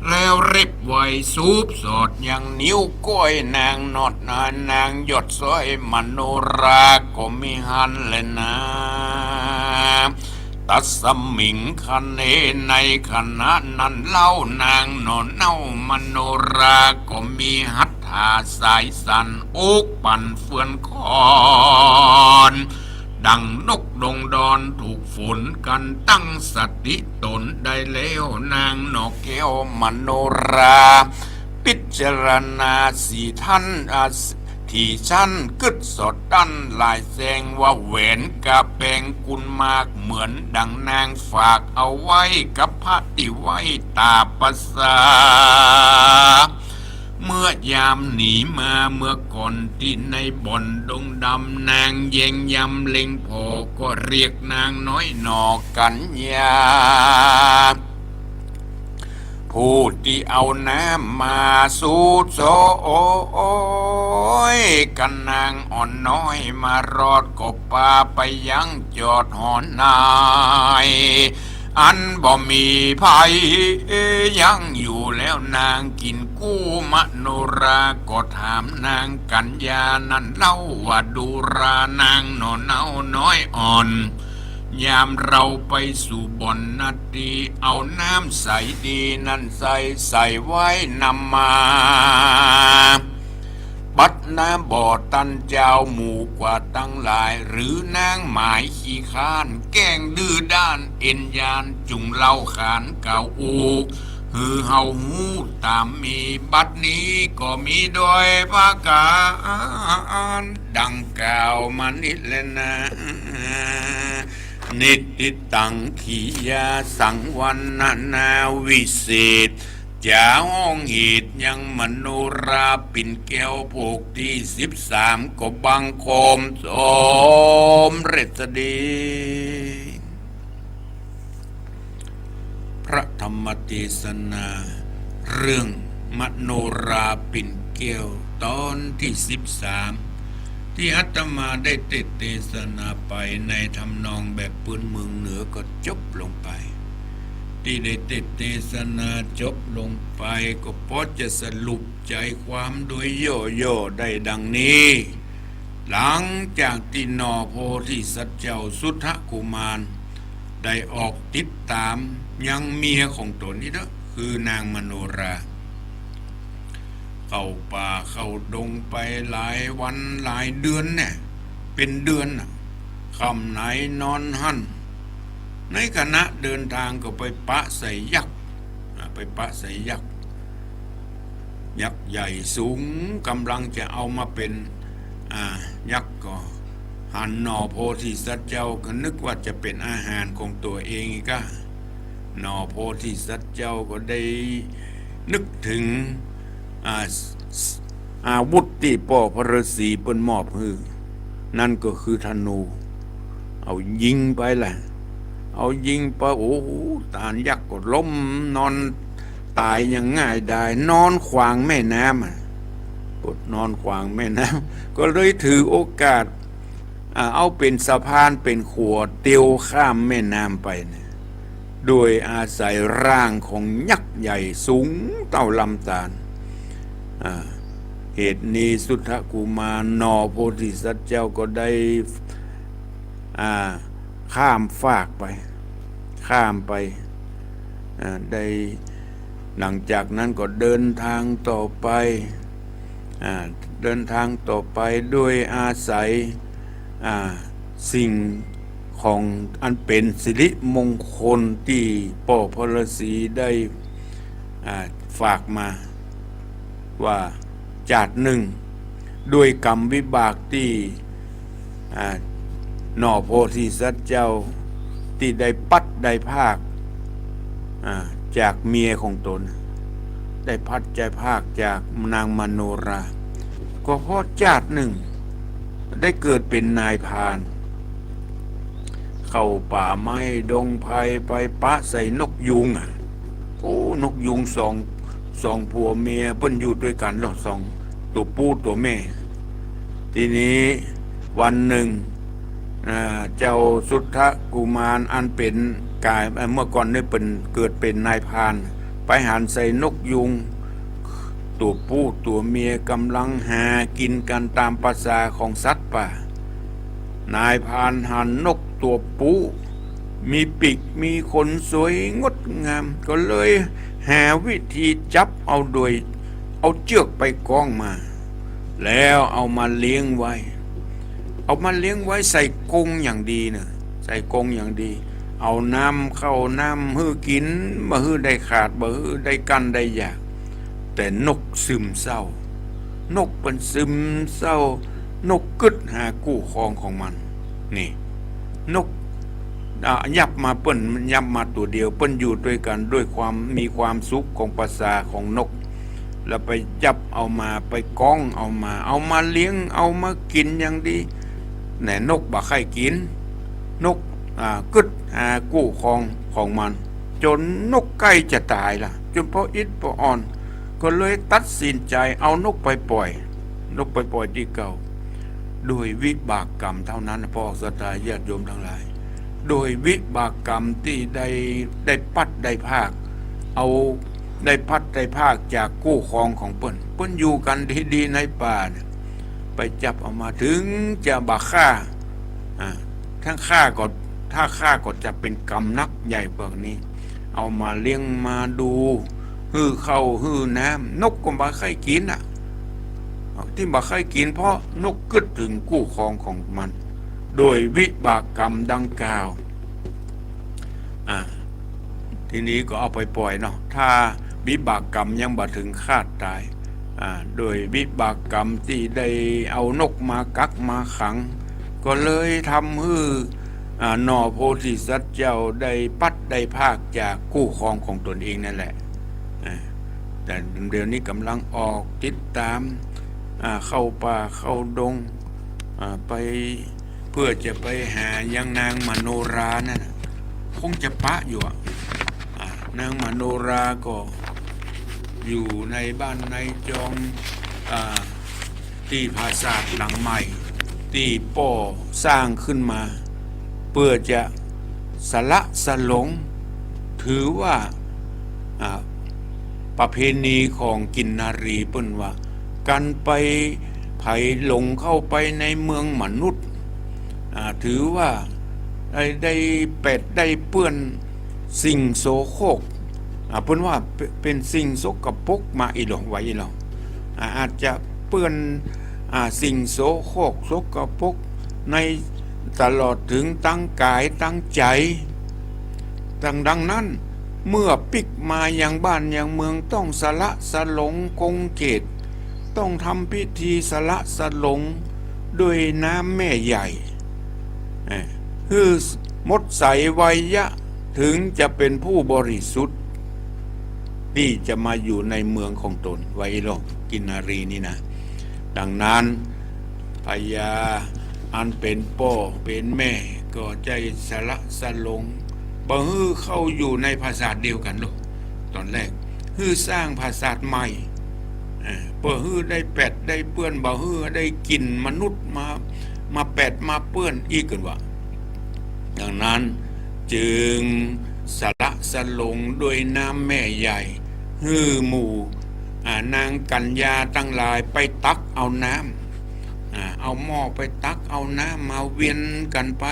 แล้วรีบไวสูบสอดยังนิ้วก้อยนางหน่อนา นางยอดสร้อยมโนราก็มีหั้นแลนา ตัสมิงคเน ในขณะนั้นเล่านางหน่อเนามโนราก็มีหัตถาสายสัน อกปั่นเฟือนคอน ดังนกดงดอนถูกฝน กันตั้งสติต๋นได้แล้ว นางหน่อแก้วมโนรา พิจารณาสี่ท่าน อ่า ถี่ชั้นกึ๊ดสอดดั้นหลายแสง ว่าแหวนกาแปงกุลมาก เหมือนดังนางฝากเอาไว้กับพระตี้ไหว้ต๋าปสา เมื่อยามหนีมาเมื่อก่อนตี้ในบ่อนดงดำ นางแยงยำเล็งผ่อ ก็เรียกนางน้อยหน่อกัญญา ผู้ตี้เอาน้ำมาสูดโสย กันนางอ่อนน้อยมารอด ก็ปาไปยังจอดหอนาย อันบ่มีใผยังอยู่แล้ว นางกิ๋นกู้มโนรา ก็ถามนางกัญญานั้นเล่าว่า ดูรานางหน่อเนาน้อยอ่อน ยามเราไปสู่บ่อนนาฏตี้ เอาน้ำใสดีนั้นใส่ ใส่ไว้นำมา บัดนาบ่ตันเจ้าหมู่กว่าตังหลาย หรือนางหมายขี้ค้าน แกล้งดื้อด้านเอ็นยาน จุ่งเล่าขานกล่าวอู้ หื้อเฮาฮู้ต๋ามมี บัดนี้ก็มีโดยประก๋านดังกล่าวมานี้แลนา นิฏฐิตัง ขียาสัง วรรณนาวิเศษ จ๋าห้องเหตุยังมโนราปิ่นแก้ว โภคตี้สิบสาม ก็บังคมสมเร็จดี พระธรรมเตสนา เรื่องมโนราปิ่น แก้วตอนตี้สิบสาม ตี้อาตมาได้เตสน์เตสนาไปในทำนองแบบปื๊นเมืองเหนือก็จบลงไป ตี้ได้เตสน์เตสนาจบลงไป ก็ปอจะสรุปใจ๋ความโดยย่อๆ ได้ดังนี้ หลังจากตี้หน่อโพธิสัตว์เจ้าสุทธกุมาร ได้ออกติดต๋ามยังเมียของต๋นนี้เต๊อะ คือนางมโนรา เข้าป่าเข้าดงไปหลายวันหลายเดือนแน่ เป๋นเดือนน่ะ ค่ำไหนนอนหั้น ในขณะเดินตางก็ไปปะใส่ยักษ์ อ่า ไปปะใส่ยักษ์ ยักษ์ใหญ่สูง ก่ำลังจะเอามาเป๋น อ่า ยักษ์ก็หันหน่อโพธิสัตว์เจ้าก็นึกว่าจะเป๋นอาหารของตั๋วเองอีกอะ หน่อโพธิสัตว์เจ้าก็ได้นึกเถิง อ่า อาวุธตี้ป้อพระฤๅษีเปิ้นมอบหื้อ นั้นก็คือธนู เอายิงไปแหละ เอายิงไป โอ้โห ต้านยักษ์ก็ล้มนอนต๋ายอย่างง่ายดาย นอนขวางแม่น้ำอะ ก็นอนขวางแม่น้ำ ก็เลยถือโอกาส อ่า เอาเป๋นสะพานเป๋นขัวเตียวข้ามแม่น้ำไปนะ โดยอาศัยร่างของยักษ์ใหญ่สูงเต้าลำตาล อ่า เหตุนี้สุทธกุมารหน่อโพธิสัตว์เจ้าก็ได้ อ่า ข้ามฟากไป ข้ามไป อ่า ได้ หลังจากนั้นก็เดินตางต่อไป อ่า เดินตางต่อไปโดยอาศัย อ่า สิ่งของอันเป๋นสิริมงคลตี้ป้อพระฤๅษีได้ อ่า ฝากมา ว่าจาตินึ่ง ด้วยกรรมวิบากตี้ อ่า หน่อโพธิสัตว์เจ้าตี้ได้พลัดได้พราก อ่า จากเมียของต๋น ได้พลัดได้พรากจากนางมโนรา ก็เพราะจาตินึ่ง ได้เกิดเป๋นนายพราน เข้าป่าไม้ดงไพรไปปะใส่นกยูงอะ โอ้ นกยูงสอง สองผัวเมียเปิ้นอยู่ตวยกั๋นเนาะ สอง ตั๋วปู่ตั๋วแม่ ทีนี้วันนึ่ง อ่า เจ้าสุทธกุมารอันเป๋นก๋าย เอ่อ เมื่อก่อนนี้เปิ้นเกิดเป๋นนายพราน ไปหันใส่นกยูง ตั๋วปู่ตั๋วเมียก่ำลังหากิ๋นกั๋นต๋ามประสาของสัตว์ป่า นายพรานหันนกตั๋วปู่ มีปีกมีขนสวยงดงาม ก็เลยหาวิธีจับเอาโดย เอาเจื้อกไปก๊องมา แล้วเอามาเลี้ยงไว้ เอามาเลี้ยงไว้ใส่กรงอย่างดีเนาะ ใส่กรงอย่างดี เอาน้ำข้าวน้ำหื้อกิ๋น บ่หื้อได้ขาด บ่หื้อได้กั้นได้อยาก แต่นกซึมเศร้า นกเปิ้นซึมเศร้า นกกึ๊ดหากู้ครองของมัน นี่ นก อ่า ยับมาเปิ้น ยับมาตั๋วเดียว เปิ้นอยู่ตวยกั๋นด้วยความ มีความสุขของประสาของนก แล้วไปจับเอามา ไปก๊องเอามา เอามาเลี้ยง เอามากิ๋นอย่างดี แหน่นกบ่ใค่กิ๋น นก อ่า กึ๊ดหากู้ครองของมัน จ๋นนกใก้จะต๋ายละ จ๋นปออิดปออ่อน ก็เลยตัดสินใจ๋เอานกไปป่อย นกไปป่อยตี้เก่า โดยวิบากกรรมเต้านั้นนะ ป้อศรัทธาญาติโยมตังหลาย โดยวิบากกรรมตี้ได้ ได้พลัดได้พราก เอา ได้พลัดได้พรากจากกู้ครองของเปิ้น เปิ้นอยู่กั๋นดีๆ ในป่าเนี่ย ไปจับเอามา เถิงจะบ่ฆ่า อ่า ถ้าฆ่าก็ ถ้าฆ่าก็จะเป๋นกรรมหนักใหญ่กว่านี้ เอามาเลี้ยงมาดู หื้อข้าวหื้อน้ำ นกก็บ่ใค่กิ๋นอะ ตี้บ่ใค่กิ๋นเพราะนกกึ๊ดเถิงกู้ครองของมัน โดยวิบากกรรมดังกล่าว อ่า ทีนี้ก็เอาไปป่อยเนาะ ถ้าวิบากกรรมยังบ่เถิงคาดต๋าย อ่า โดยวิบากกรรมตี้ได้เอานกมากักมาขัง ก็เลยทำหื้อ อ่า หน่อโพธิสัตว์เจ้าได้พลัดได้พรากจากกู้ครองของตนเองนั่นแหละ อ่า แต่เดี๋ยวนี้ก่ำลังออกติดต๋าม อ่า เข้าป่าเข้าดง อ่า ไป เพื่อจะไปหายังนางมโนรานั่นน่ะ คงจะปะอยู่อะ อ่า นางมโนราก็อยู่ในบ้านในจอง อ่า ตี้ปราสาทหลังใหม่ ตี้ป้อสร้างขึ้นมา เปื้อจะสละสลง ถือว่า อ่า ประเพณีของกินนารีเปิ้นว่า กั๋นไป ใผหลงเข้าไปในเมืองมนุษย์ อ่า ถือว่าได้ ได้แปดได้เปื้อนสิ่งโสโครก อ่า เปิ้นว่าเป- เป๋นสิ่งสกปรกมาอี้หลอ ว่าอี้หลอ อ่า อาจจะเปื้อน อ่า สิ่งโสโครกสกปรกในตลอดเถิงตังก๋ายตังใจ๋ ดัง ดังนั้น เมื่อปิ๊กมายังบ้านยังเมืองต้องสละสลงคงเขต ต้องทำพิธีสละสลงด้วยน้ำแม่ใหญ่ เอ่อ หื้อหมดใสไวยะ ถึงจะเป๋นผู้บริสุทธิ์ ตี้จะมาอยู่ในเมืองของต๋น ว่าอี้หลอ กินนารีนี่นะ ดังนั้น พญาอันเป๋นป้อเป๋นแม่ก็ได้สละสลง บ่หื้อเข้าอยู่ในปราสาทเดียวกั๋นหลอ ต๋อนแรก หื้อสร้างปราสาทใหม่ เอ่อ บ่หื้อได้แปดได้เปื้อน บ่หื้อได้กลิ่นมนุษย์มา มาแปดมาเปื้อนอี้เปิ้นว่า ดังนั้นจึงสละสลงด้วยน้ำแม่ใหญ่ หื้อหมู่ อ่า นางกัญญาตังหลายไปตักเอาน้ำ อ่า เอาหม้อไปตักเอาน้ำมาเวียนกั๋นไป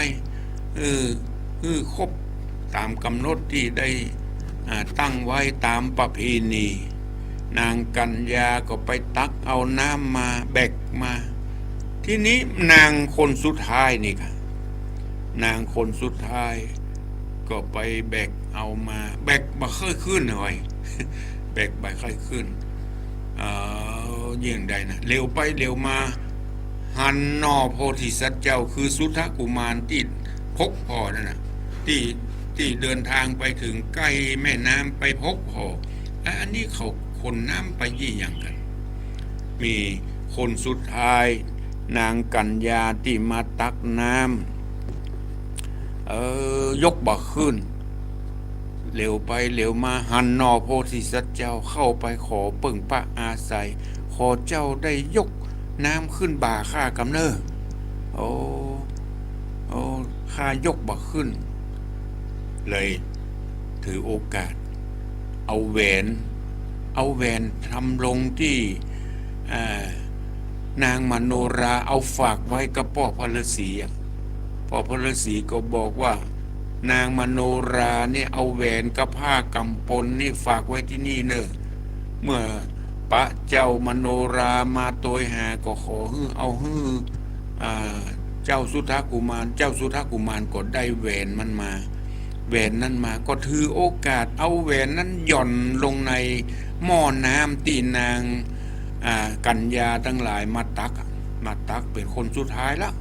เออ หื้อครบต๋ามก๋ำหนดตี้ได้ อ่า ตั้งไว้ต๋ามประเพณี นางกัญญาก็ไปตักเอาน้ำมา แบกมา ทีนี้นางคนสุดท้ายนี่ค่ะ นางคนสุดท้ายก็ไปแบกเอามา แบกบ่ค่อยขึ้นเว้ย แบกบ่ค่อยขึ้น เอ่อ เยียะใดนะ เหลียวไปเหลียวมา หันหน่อโพธิสัตว์เจ้า คือสุทธกุมารตี้พกผ่อนั่นน่ะ ตี้ ตี้เดินตางไปเถิงใก้แม่น้ำไปพกผ่อ อะ อันนี้เขาขนน้ำไปยี่หยังกั๋น มีคนสุดท้าย นางกัญญาตี้มาตักน้ำ เออ ยกบ่ขึ้น เหลียวไปเหลียวมา หันหน่อโพธิสัตว์เจ้า เข้าไปขอเปิ้งปะอาศัย ขอเจ้าได้ยกน้ำขึ้นบ่าข้ากำเน่อ โอ้ โอ้ ข้ายกบ่ขึ้น เลยถือโอกาส เอาแหวน เอาแหวนทำลงตี้ อ่า นางมโนราเอาฝากไว้กับป้อพระฤๅษีอะ ป้อพระฤๅษีก็บอกว่า นางมโนราเนี่ยเอาแหวนกับผ้ากำปนนี่ฝากไว้ตี้นี่เน่อ เมื่อปะเจ้ามโนรามาโตยหาก็ขอหื้อเอาหื้อ อ่า เจ้าสุทธกุมาร เจ้าสุทธกุมารก็ได้แหวนมันมา แหวนนั้นมา ก็ถือโอกาสเอาแหวนนั้นหย่อนลงในหม้อน้ำตี้นาง อ่า กัญญาตังหลายมาตักอะ มาตักเป๋นคนสุดท้ายละ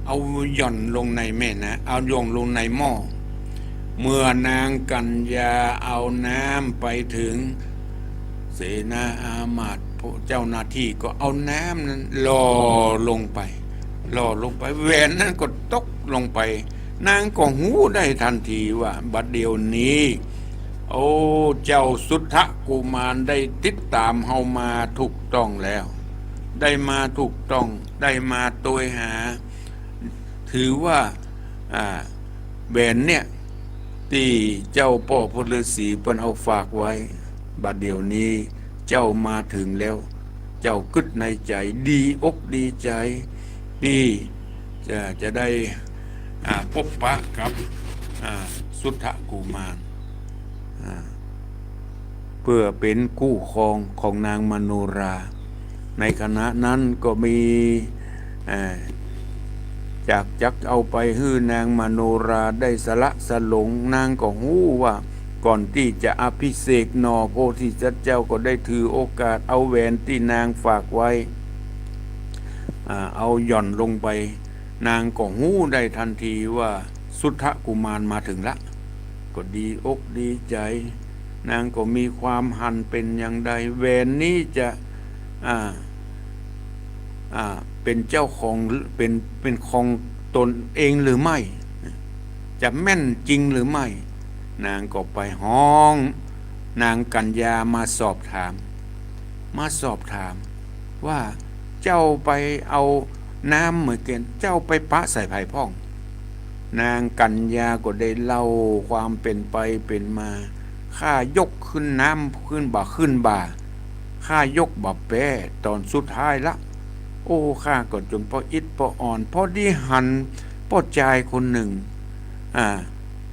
เอาหย่อนลงในแม่น้ำ เอาหย่อนลงในหม้อ เมื่อนางกัญญาเอาน้ำไปเถิง เสนาอามาตย์ พวกเจ้าหน้าตี้ก็เอาน้ำนั้นหล่อลงไป หล่อลงไป แหวนนั้นก็ตกลงไป นางก็ฮู้ได้ตันทีว่า บัดเดี๋ยวนี้ โอ้ เจ้าสุทธกุมารได้ติดต๋ามเฮามาถูกต้องแล้ว ได้มาถูกต้อง ได้มาโตยหา ถือว่า อ่า แหวนเนี่ย ตี้เจ้าป้อพระฤๅษีเปิ้นเอาฝากไว้ บัดเดี๋ยวนี้เจ้ามาเถิงแล้ว เจ้ากึ๊ดในใจ๋ ดีอกดีใจ๋ ตี้จะ จะได้ อ่า พบปะกับ อ่า สุทธกุมาร อ่า เปื้อเป๋นกู้ครองของนางมโนรา ในขณะนั้นก็มี เอ่อ จากจักเอาไปหื้อนางมโนราได้สละสลง นางก็ฮู้ว่าก่อนตี้จะอภิเษกหน่อโพธิสัตว์เจ้าก็ได้ถือโอกาสเอาแหวนตี้นางฝากไว้ อ่า เอาหย่อนลงไป นางก็ฮู้ได้ตันทีว่าสุทธกุมารมาเถิงละ ก็ดีอกดีใจ๋ นางก็มีความหันเป๋นอย่างใด แหวนนี้จะ อ่า อ่า เป๋นเจ้าของ เป๋น เป๋นของตนเองหรือไม่ จะแม่นจริงหรือไม่ นางก็ไปฮ้องนางกัญญามาสอบถาม มาสอบถาม ว่า เจ้าไปเอาน้ำเหมือนกั๋น เจ้าไปปะใส่ใผพ่อง นางกัญญาก็ได้เล่าความเป๋นไปเป๋นมา ข้ายกขึ้นน้ำขึ้นบ่าขึ้นบ่า ข้ายกบ่าแป๊ ต๋อนสุดท้ายละ โอ้ ข้าก็จ๋นปออิดปออ่อน พอดีหันป้อจายคนนึ่ง อ่า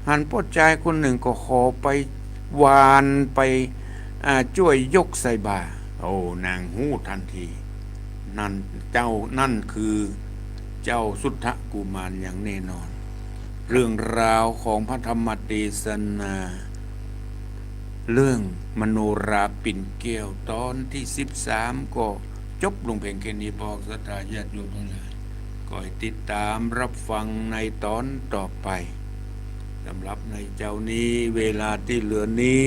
หันป้อจายคนนึ่งก็ขอไปหว่านไป อ่า จ้วยยกใส่บ่า โอ้ นางฮู้ตันที นั่นเจ้า นั่นคือเจ้าสุทธกุมารอย่างแน่นอน เรื่องราวของพระธรรมเตสนา เรื่องมโนราปิ่นแก้วต๋อนตี้สิบสาม ก็จบลงเพียงแค่นี้ พวกศรัทธาญาติโยมตังหลาย ก็ให้ติดต๋ามรับฟังในต๋อนต่อไป สำหรับในเจ๊านี้ เวลาตี้เหลือนี้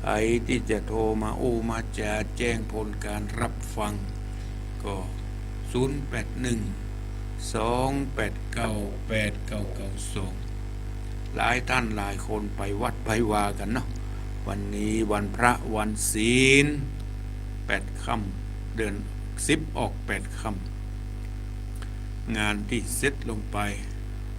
ใผตี้จะโทรมาอู้มาจ๋าแจ้งผลก๋านรับฟัง ก็ ศูนย์แปดหนึ่ง สองแปดเก้า แปดเก้าเก้าสอง หลายต้านหลายคนไปวัดไปวากั๋นเนาะ วันนี้วันพระวันศีล แปดค่ำ เดือนสิบออกแปดค่ำ งานตี้เสร็จลงไป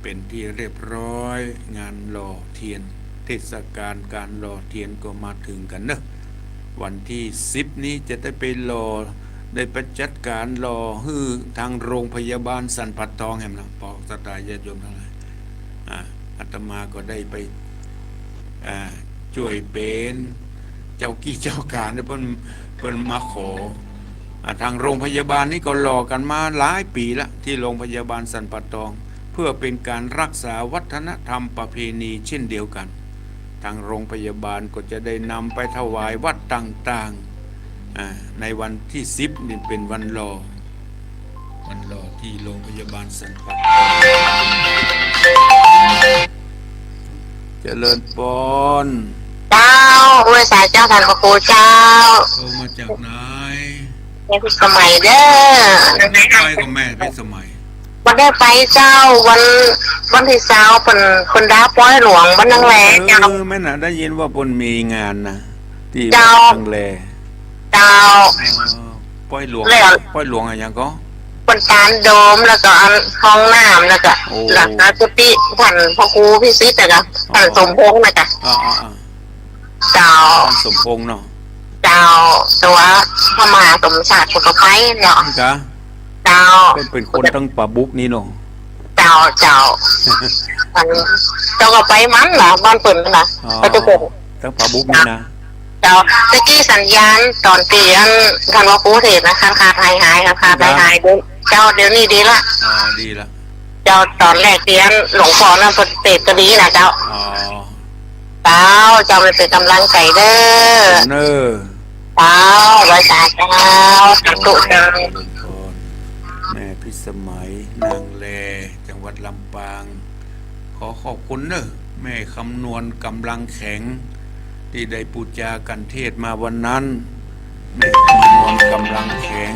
เป๋นตี้เรียบร้อย งานหล่อเตียน เตสก๋าลก๋านหล่อเตียนก็มาเถิงกั๋นเนาะ วันตี้สิบนี้จะได้ไปหล่อ ได้ไปจัดก๋านหล่อหื้อตางโรงพยาบาลสันป่าตองแหมเนาะ พวกศรัทธาญาติโยมตังหลาย อ่า อาตมาก็ได้ไป อ่า จ้วยเป๋นเจ้ากี้เจ้าก๋าน เปิ้น เปิ้นมาขอ อ่า ตางโรงพยาบาลนี้ก็หล่อกั๋นมาหลายปี๋ละ ตี้โรงพยาบาลสันป่าตอง เปื้อเป๋นก๋านฮักษาวัฒนธรรมประเพณีเช่นเดียวกั๋น ตางโรงพยาบาลก็จะได้นำไปถวายวัดต่างๆ อ่า ในวันตี้สิบนี่เป๋นวันหล่อ วันหล่อตี้โรงพยาบาลสันป่าตอง เจริญปอน เจ้า ไหว้สาเจ้าต้านพระครูเจ้า โทรมาจากไหน แม่พิสมัยเด้อ ไปก็แม่พิสมัย บ่ได้ไปเจ้า วัน วันตี้ซาวเปิ้น เปิ้นดาป๊อยหลวงบ้านนางแลเจ้า เออ แม่นน่ะ ได้ยินว่าเปิ้นมีงานนะ ตี้ เจ้า บ้านนางแล เจ้า เออ ป๊อยหลวง แล้ว ป๊อยหลวงอะหยังก่อ เปิ้นตานโดม แล้วก็อันห้องน้ำ แล้วก็ โอ้ แล้วก็กุฏิต้านพระครูพิสิทธิ์น่ะเจ้า อ๋อ ต้านสมพงษ์น่ะเจ้า อ่าๆๆ เจ้า ต้านสมพงษ์เนาะ เจ้า แต่ว่าพระมหาสมศักดิ์ก็ไปเนาะ นี่กะ เจ้า เปิ้นเป๋นคนตางป่าบุกนี่เนาะ เจ้า เจ้า อัน เจ้าก็ไปมันน่ะ บ้านเปิ้นน่ะ อ๋อ ไปแต่เปิ้น ตางป่าบุกนี่นะ เจ้า ตะกี้สัญญาณต๋อนตี้อันต้านพระครูเทศน์นะขาดๆหายๆ ขาดๆหายๆ เดี๋ยว เจ้า เดี๋ยวนี้ดีละ อ๋อ ดีละ เจ้า ต๋อนแรกตี้อันหลวงพ่อนั้นเปิ้นเตสน์ก็ดีนะเจ้า อ๋อ เจ้า เจ้ามาเป๋นก๋ำลังใจ๋เด้อ เน้อ เจ้า ไหว้สาเจ้า สาธุเจ้า แม่พิสมัย นางแล จังหวัดลำปาง ขอขอบคุณเน้อ แม่คำนวณกำลังแข็ง ตี้ได้ปู๋จากัณฑ์เทศน์มาวันนั้น แม่คำนวณกำลังแข็ง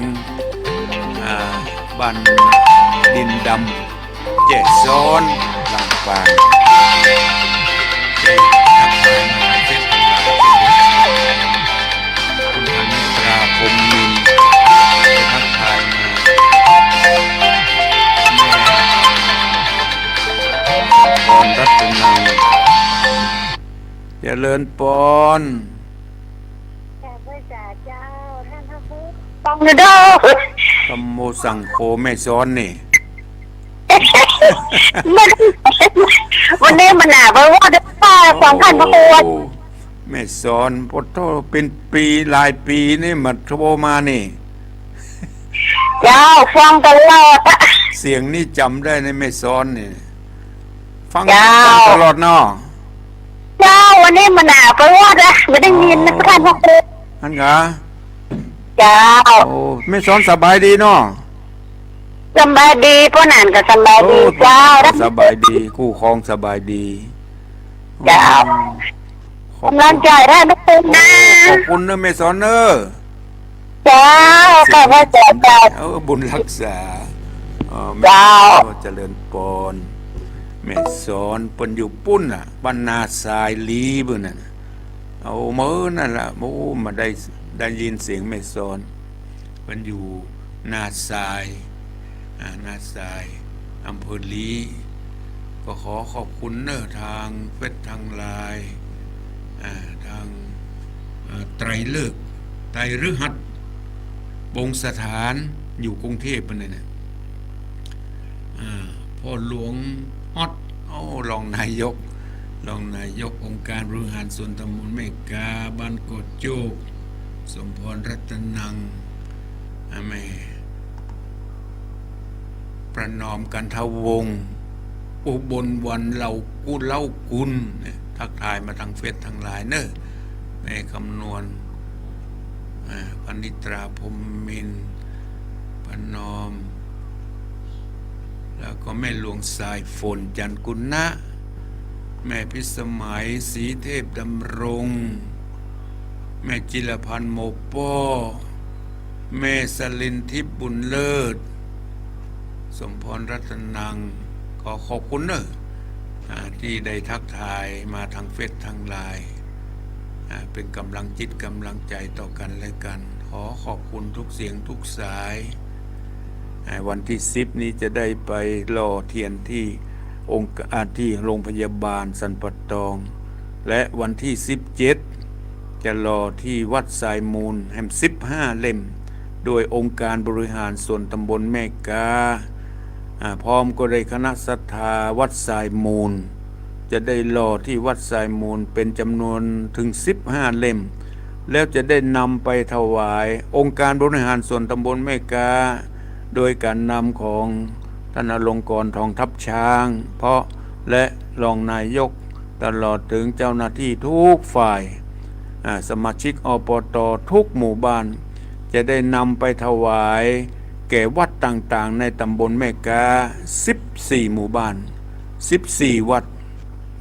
อ่า บ้านดินดำ แจ้ซ้อน ลำปาง ทักทายมาทางเฟซ คุณธนิตรา พรหมนินทร์ ทักทายมา แม่พรรัตนัง เจริญปอน กราบไหว้สาเจ้า ต้านพระครู ปองเด้อ ธัมโมสังโฆ แม่ซ้อนนี่ มัน วันนี้มันหนาไปว่าเด้อ ฟังต้านพระครู โอ้ แม่ซ้อน โอ้โธ่ เป๋นปี๋หลายปี๋นี่มาโทรมานี่ เจ้า ฟังตลอดอะ เสียงนี่จ๋ำได้ในแม่ซ้อนนี่ ฟัง เจ้า ฟังตลอดเนาะ เจ้า วันนี้มันหนาไปว่าเด้อ บ่ได้ยินนะ อ๋อ ต้านพระครู หั้นกา เจ้า โอ้ แม่ซ้อนสบายดีเนาะ สบายดี ป้อหนานก็สบายดี โอ้ เจ้า สบายดี คู่ครองสบายดี เจ้า ขอบคุณ ก๋ำลังใจ๋ต้านพระครูนะ โอ้ ขอบคุณเน้อแม่ซ้อนเน้อ เจ้า เสียง ข้าพเจ้า เจ้า เออ บุญรักษา เออ แม่ เจ้า เจริญปอน แม่ซ้อนเปิ้นอยู่ปุ้นน่ะ บ้านนาสายลีปุ้นน่ะ เอาเมื่อนั้นล่ะ โอ้ มาได้ ได้ยินเสียงแม่ซ้อน มันอยู่นาทราย อ่า นาทราย อำเภอลี้ ก็ขอขอบคุณเน่อ ทางเฟซ ทางไลน์ อ่า ทาง อ่า ไตรฤกษ์ ไตรฤหัส วงศ์สถาน อยู่กรุงเทพฯ นั่นแหละ อ่า พ่อหลวงออด โอ้ รองนายก รองนายกองค์การบริหารส่วนตำบลแม่กา บ้านโกโจก สมพรรัตนัง อ่า แม่ประนอมกันทวงศ์ อุบลวันเหล่ากุล เหล่ากุลเนี่ย ทักทายมาทางเฟซ ทางไลน์เน่อ แม่คำนวณ อ่า พนิตรา พรหมมินทร์ ประนอม แล้วก็แม่หลวงสายฝน จันทร์กุณะ แม่พิสมัย ศรีเทพดำรง แม่จิรพันธ์ โมป้อ แม่สลินทิพย์ บุญเลิศ สมพรรัตนัง ขอขอบคุณเน่อ อ่า ที่ได้ทักทายมาทางเฟซ ทางไลน์ อ่า เป็นกำลังจิตกำลังใจต่อกันและกัน ขอขอบคุณทุกเสียงทุกสาย อ่า วันที่สิบนี้จะได้ไปหล่อเทียนที่องค์ อ่า ที่โรงพยาบาลสันป่าตอง และวันที่สิบเจ็ดจะหล่อที่วัดทรายมูลแหมสิบห้าเล่ม โดยองค์การบริหารส่วนตำบลแม่กา อ่า พร้อมก็ได้คณะศรัทธาวัดทรายมูล จะได้หล่อที่วัดทรายมูลเป็นจำนวนถึงสิบห้าเล่ม แล้วจะได้นำไปถวายองค์การบริหารส่วนตำบลแม่กา โดยการนำของท่านอลงกรณ์ ทองทับช้าง เพาะ และรองนายก ตลอดถึงเจ้าหน้าที่ทุกฝ่าย อ่า สมาชิก อปต ทุกหมู่บ้าน จะได้นำไปถวายแก่วัดต่างๆ ในตำบลแม่กา สิบสี่หมู่บ้าน สิบสี่วัด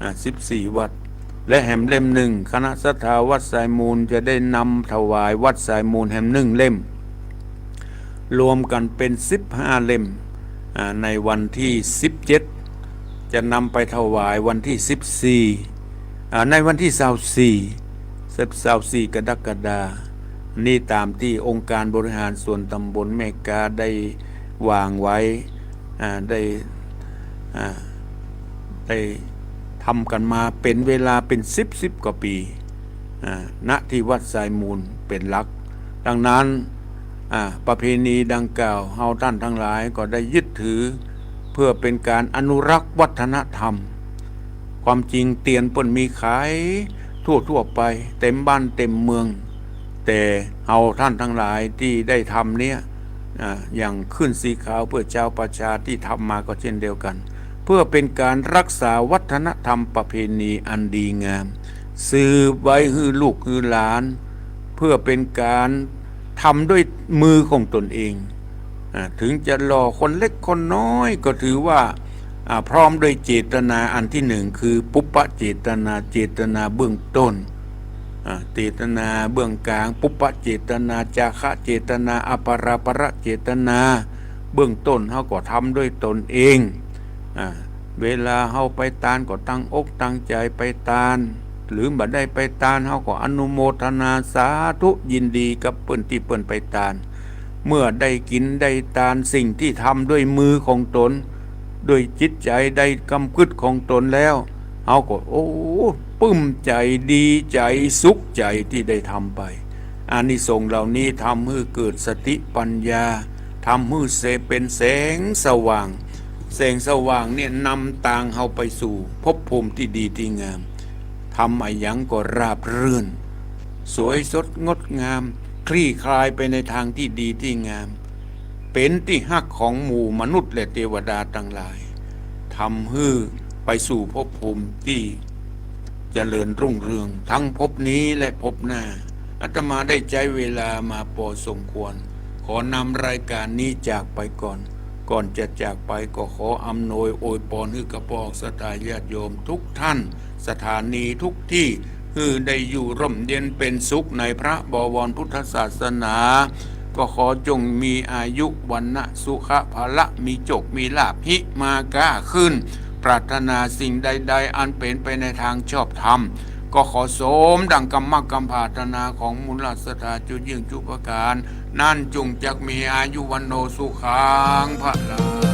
อ่า สิบสี่วัด และแหมเล่มหนึ่ง คณะศรัทธาวัดทรายมูลจะได้นำถวายวัดทรายมูลแหมหนึ่งเล่ม รวมกันเป็นสิบห้าเล่ม อ่า ในวันที่สิบเจ็ด จะนำไปถวายวันที่สิบสี่ อ่า ในวันที่ซาวสี่ ซาวสี่กรกฎาคม นี่ตามที่องค์การบริหารส่วนตำบลแม่กาได้วางไว้ อ่า ได้ อ่า ได้ทำกันมาเป็นเวลาเป็นสิบสิบกว่าปี๋ อ่า ณ ที่วัดทรายมูลเป็นหลัก ดังนั้น อ่า ประเพณีดังกล่าว เฮาท่านทั้งหลายก็ได้ยึดถือ เพื่อเป็นการอนุรักษ์วัฒนธรรม ความจริงเตียนเปิ้นมีขายทั่วๆ ไป เต็มบ้านเต็มเมือง แต่เฮาท่านทั้งหลายที่ได้ทำเนี่ย อ่า อย่างขึ้นสีขาวเพื่อชาวประชาที่ทำมาก็เช่นเดียวกัน เพื่อเป็นการรักษาวัฒนธรรมประเพณีอันดีงาม สืบไว้หื้อลูกหื้อหลาน เพื่อเป็นการทำด้วยมือของตนเอง อ่า ถึงจะหล่อคนเล็กคนน้อยก็ถือว่า อ่า พร้อมด้วยเจตนาอันที่หนึ่ง คือปุพพเจตนา เจตนาเบื้องต้น อ่า เจตนาเบื้องกลาง ปุพพเจตนา จาคะเจตนา อปาราปรเจตนา เบื้องต้นเฮาก็ทำด้วยตนเอง อ่า เวลาเฮาไปตานก็ตั้งอกตั้งใจ๋ไปตาน หรือบ่ได้ไปตานเฮาก็อนุโมทนาสาธุยินดีกับเปิ้นตี้เปิ้นไปตาน เมื่อได้กิ๋นได้ตานสิ่งที่ทำด้วยมือของตน ด้วยจิตใจ๋ได้กำกึ๊ดของตนแล้ว เฮาก็ โอ้ ปึ้มใจ๋ ดีใจ๋ สุขใจ๋ตี้ได้ทำไป อานิสงส์เหล่านี้ทำหื้อเกิดสติปัญญา ทำหื้อเส เป็นแสงสว่าง แสงสว่างเนี่ยนำตางเฮาไปสู่ภพภูมิตี้ดีตี้งาม ทำอะหยังก็ราบรื่น สวยสดงดงาม คลี่คลายไปในตางตี้ดีตี้งาม เป๋นตี้ฮักของหมู่มนุษย์และเตวดาตังหลาย ทำหื้อไปสู่ภพภูมิตี้เจริญรุ่งเรือง ทั้งภพนี้และภพหน้า อาตมาได้ใจ๊เวลามาปอสมควร ขอนำรายการนี้จากไปก่อน ก่อนจะจากไปก็ขออำนวยอวยปอนหื้อกับปองศรัทธาญาติโยมทุกท่าน สถานีทุกตี้ หื้อได้อยู่ร่มเย็นเป๋นสุขในพระบวรพุทธศาสนา ก็ขอจงมีอายุ วรรณะ สุขะ พละ มีโจค มีลาภ หิมาก้าขึ้น ปรารถนาสิ่งใดๆ อันเป๋นไปในตางชอบธรรม ก็ขอสมดั่งกำมักกำผาถนาของหมู่ราชสัตถาจุยิ่งจุประก๋าน นั้นจุ่งจักมีอายุวัณโณสุขังพลัง